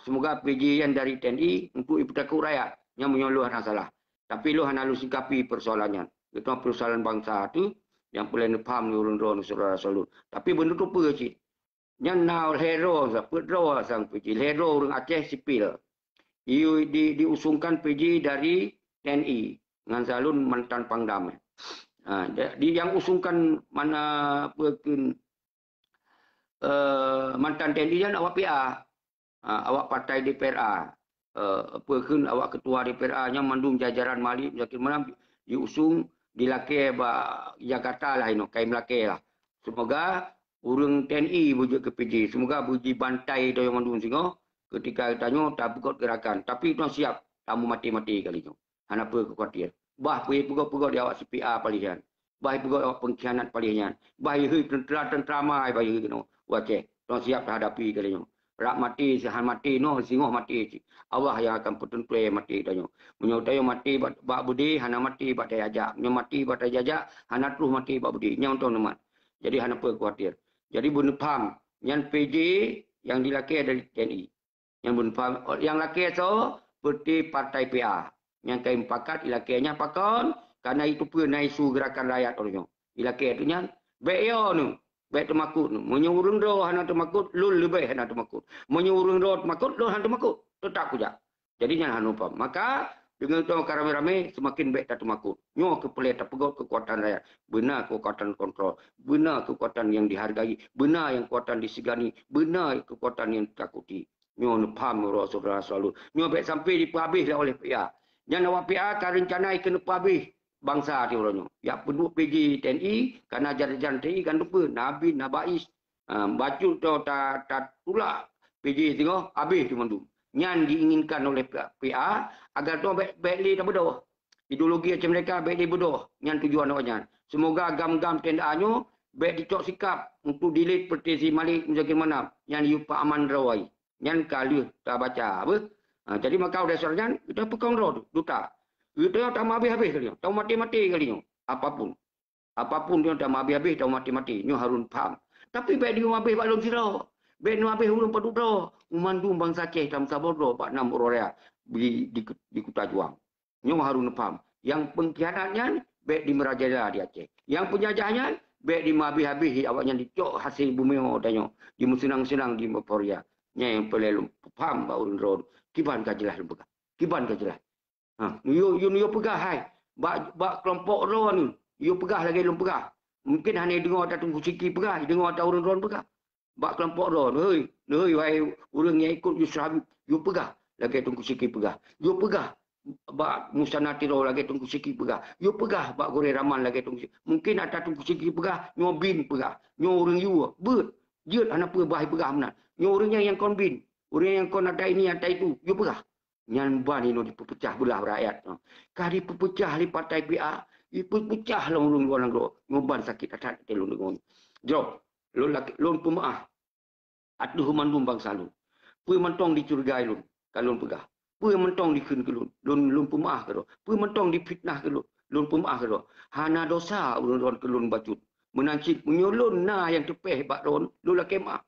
Semoga P J nyan dari T N I untuk ipeutakot rakyat. Nyan meunyoe lôn hana salah. Tapi lôn hana lôn sikapi persoalan nyan. Itu persoalan bansa tu yang perlu neupaham ni ureuëng droe syedara salut. Tapi beuneutoe peue cit. Nyan na lhée droe, peuet droe sang P J. Lhée droe ureuëng Aceh sipil. Iyu di, diusungkan P J dari T N I ngan salon mantan Pangdam. Ha, jadi yang usungkan mana apa ke, eh, mantan T N I nyan awak P A. Ha, awak partai D P R A. Eh, apa kheun awak ketua D P R A nyan mandum jajaran Malik Muzakir Manaf diusung dilakée bak Jakarta lah inoe, kai meulakée lah. Semoga ureuëng T N I beujeuet keu P J. Semoga beujibantai doyong mandum singoh ketika tanyoe tapeugot gerakan. Tapi tanyoe siap tameumaté-maté kali nyoe. Hana peue keu khawatir. Bah peue peugah-peugah di awak C P A paléh nyan. Bah peugah awak pengkhianat paléh nyan. Bah yeuh tentera-tentera mai bah yeuh keunoe. Waceh, tanyoe siap tahadapi kali nyoe. Rak maté, sihan maté, noh singoh maté cit. Allah yang akan peuteuntui maté tanyoe. Meunyoe tanyoe maté bak, bak beudé, hana maté bak tajajak. Meunyoe maté bak tajajak, hana troh maté bak beudé. Nyan tanyoe neumat. Jadi hana peue khawatir. Jadi beuneupham, nyan P J yang dilakée dari T N I. Nyang beuneupham, nyang lakée soe, peuti partai P A. Nyang kai mupakat ilakée nyan pakon, karena itu peue na isu gerakan rakyat uroe nyoe. Ilakée tu nyan, bék yo nu, bék teumakot nu. Meunyoe ureuëng droe hana teumakot, lôn leubeh hana teumakot. Meunyoe ureuëng droe teumakot, lôn hana teumakot. Teutap kujak. Jadi nyan hana paham. Maka, deungon toh ka ramé-ramé, seumaken bék tateumakot. Nyoe keupeulée tapeugot keukuatan rakyat. Beuna keukuatan kontrol. Beuna keukuatan nyang dihargai. Beuna nyang keukuatan disegani. Beuna keukuatan nyang ditakuti. Nyoe neupham uroe syedara selalu. Nyoe bék sampai dipeuhabéh lé oleh P A. Nyan awak P A ka reuncana keu neupeuhabéh bansa di uroe nyoe. Jak peuduek P J T N I, kana jajan T N I kan lupa. Na bin, na bais. Ha, bacut tu ta, tatulak P J singoh, habéh tu mandum. Nyan diinginkan oleh P A, agar tu bék, bék lé tabeudôh. Ideologi Aceh Merdeka bék lé beudôh. Nyan tujuan awaknyan. Semoga gam-gam T N A nyoe bék dicok sikap untuk dilit seperti si Malik Muzakir Manaf. Nyan yue peuaman droe. Nyan ka lheueh tabaca, beuh. Ha, jadi maka udah surat nyan, kita pekong droe tu, duta. Kita tamu habéh-habéh kali nyoe, tamu maté-maté kali nyoe. Apapun. Apapun dia tamu habéh-habéh, tamu maté-maté. Nyoe harun paham. Tapi bék dia habéh bak lôn sidroe. Bék nyoe habéh ureuëng padub droe. Mandum bansa Aceh tamu saboh droe bak nam uroe raya di, di, di Kuta Juang. Nyoe harun paham. Yang pengkhianat nyan bék dimerajalela di Aceh. Yang penjajah nyan bék dimabéh-habéh awaknyan dicok hasil bumi tanyoe, dimusenang-senang di euforia. Nyan yang perlu lôn paham bak ureuëng droe. Kiban ka jeulaih lôn peugah. Kiban ka jeulaih. Ha, yue, yue, yue peugah hai. Bak, bak kelompok droe ni, yue peugah lagée lôn peugah. Mungkin hana deungoe ata Teungku Siki peugah, deungoe ata ureuëng droe peugah. Bak kelompok droe, hei, hei, wahai ureuëng nyang ikot Yusra Habib, yue peugah lagée Teungku Siki peugah. Yue peugah bak Musa Natiro lagée Teungku Siki peugah. Yue peugah bak Gurée Raman lagée Teungku Siki. Mungkin ata Teungku Siki peugah, nyoe bin peugah. Nyoe ureuëng yue, beuet. Jeuet hana peue bah peugah meunan. Nyoe ureuëng nyang, nyang kon bin. Ureuëng nyang kon ata ini, ata itu. Yue peugah. Nyan ban inoe dipeupeucah beulah rakyat. Ka dipeupeucah lé partai P A, dipeupeucah lom ureuëng luwa nanggroe. Nyoe ban sakét that-that até lôn deungoe. Jroh, lôn lakée, lôn peumeu'ah ateueh mandum bansa lôn. Peue mantong dicurigai lôn, ka lôn peugah. Peue mantong dikheun keu lôn, lôn, lôn peumeu'ah keudroe. Peue mantong difitnah keu lôn, lôn peumeu'ah keudroe. Hana dosa ureuëng droe keu lôn bacut. Meunan cit meunyoe lôn na nyang teupéh bak droe, lôn lakée meu'ah.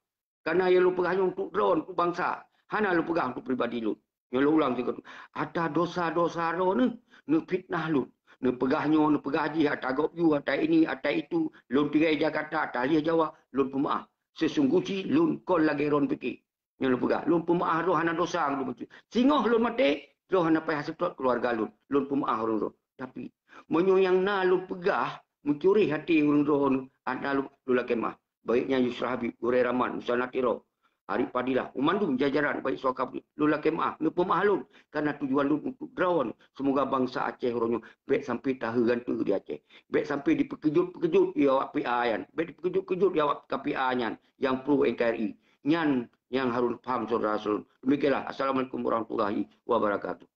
Karena nyang lôn peugah nyoe untuk droe, untuk bansa. Hana lôn peugah untuk pribadi lôn. Nyoe lôn ulang sigoe. Ata dosa-dosa droe neuh, neufitnah lôn. Neupeugah nyoe, neupeugah jih, ata gob yue, ata ini, ata itu. Lôn tinggai Jakarta, ata lieh Jawa, lôn peumeu'ah. Seusungguh jih lôn kon lagée droe pike. Nyoe lôn peugah, lôn peumeu'ah droe hana dosa lôn bacut. Singoh lôn maté, droe hana payah seutôt keuluwarga lôn. Lôn peumeu'ah ureuëng droe. Tapi, meunyoe nyang na lôn peugah, meucureh até ureuëng droe, hana lôn, lôn lakée meu'ah. Baik nyan Yusra Habib, Gurée Raman, Musa Natiro. Arif Fadilah, u mandum jajaran baik suaka lôn lakée meu'ah, neupeumeu'ah lôn, karena tujuan lôn untuk droe. Semoga bansa Aceh uroe nyoe bék sampai taheu gantung di Aceh. Bék sampai dipeukejut-peukejut di awak P A nyan. Bék dipeukejut-kejut di awak K P A nyan nyang pro N K R I. Nyan nyang harus paham saudara-saudara. Demikianlah. Assalamualaikum warahmatullahi wabarakatuh.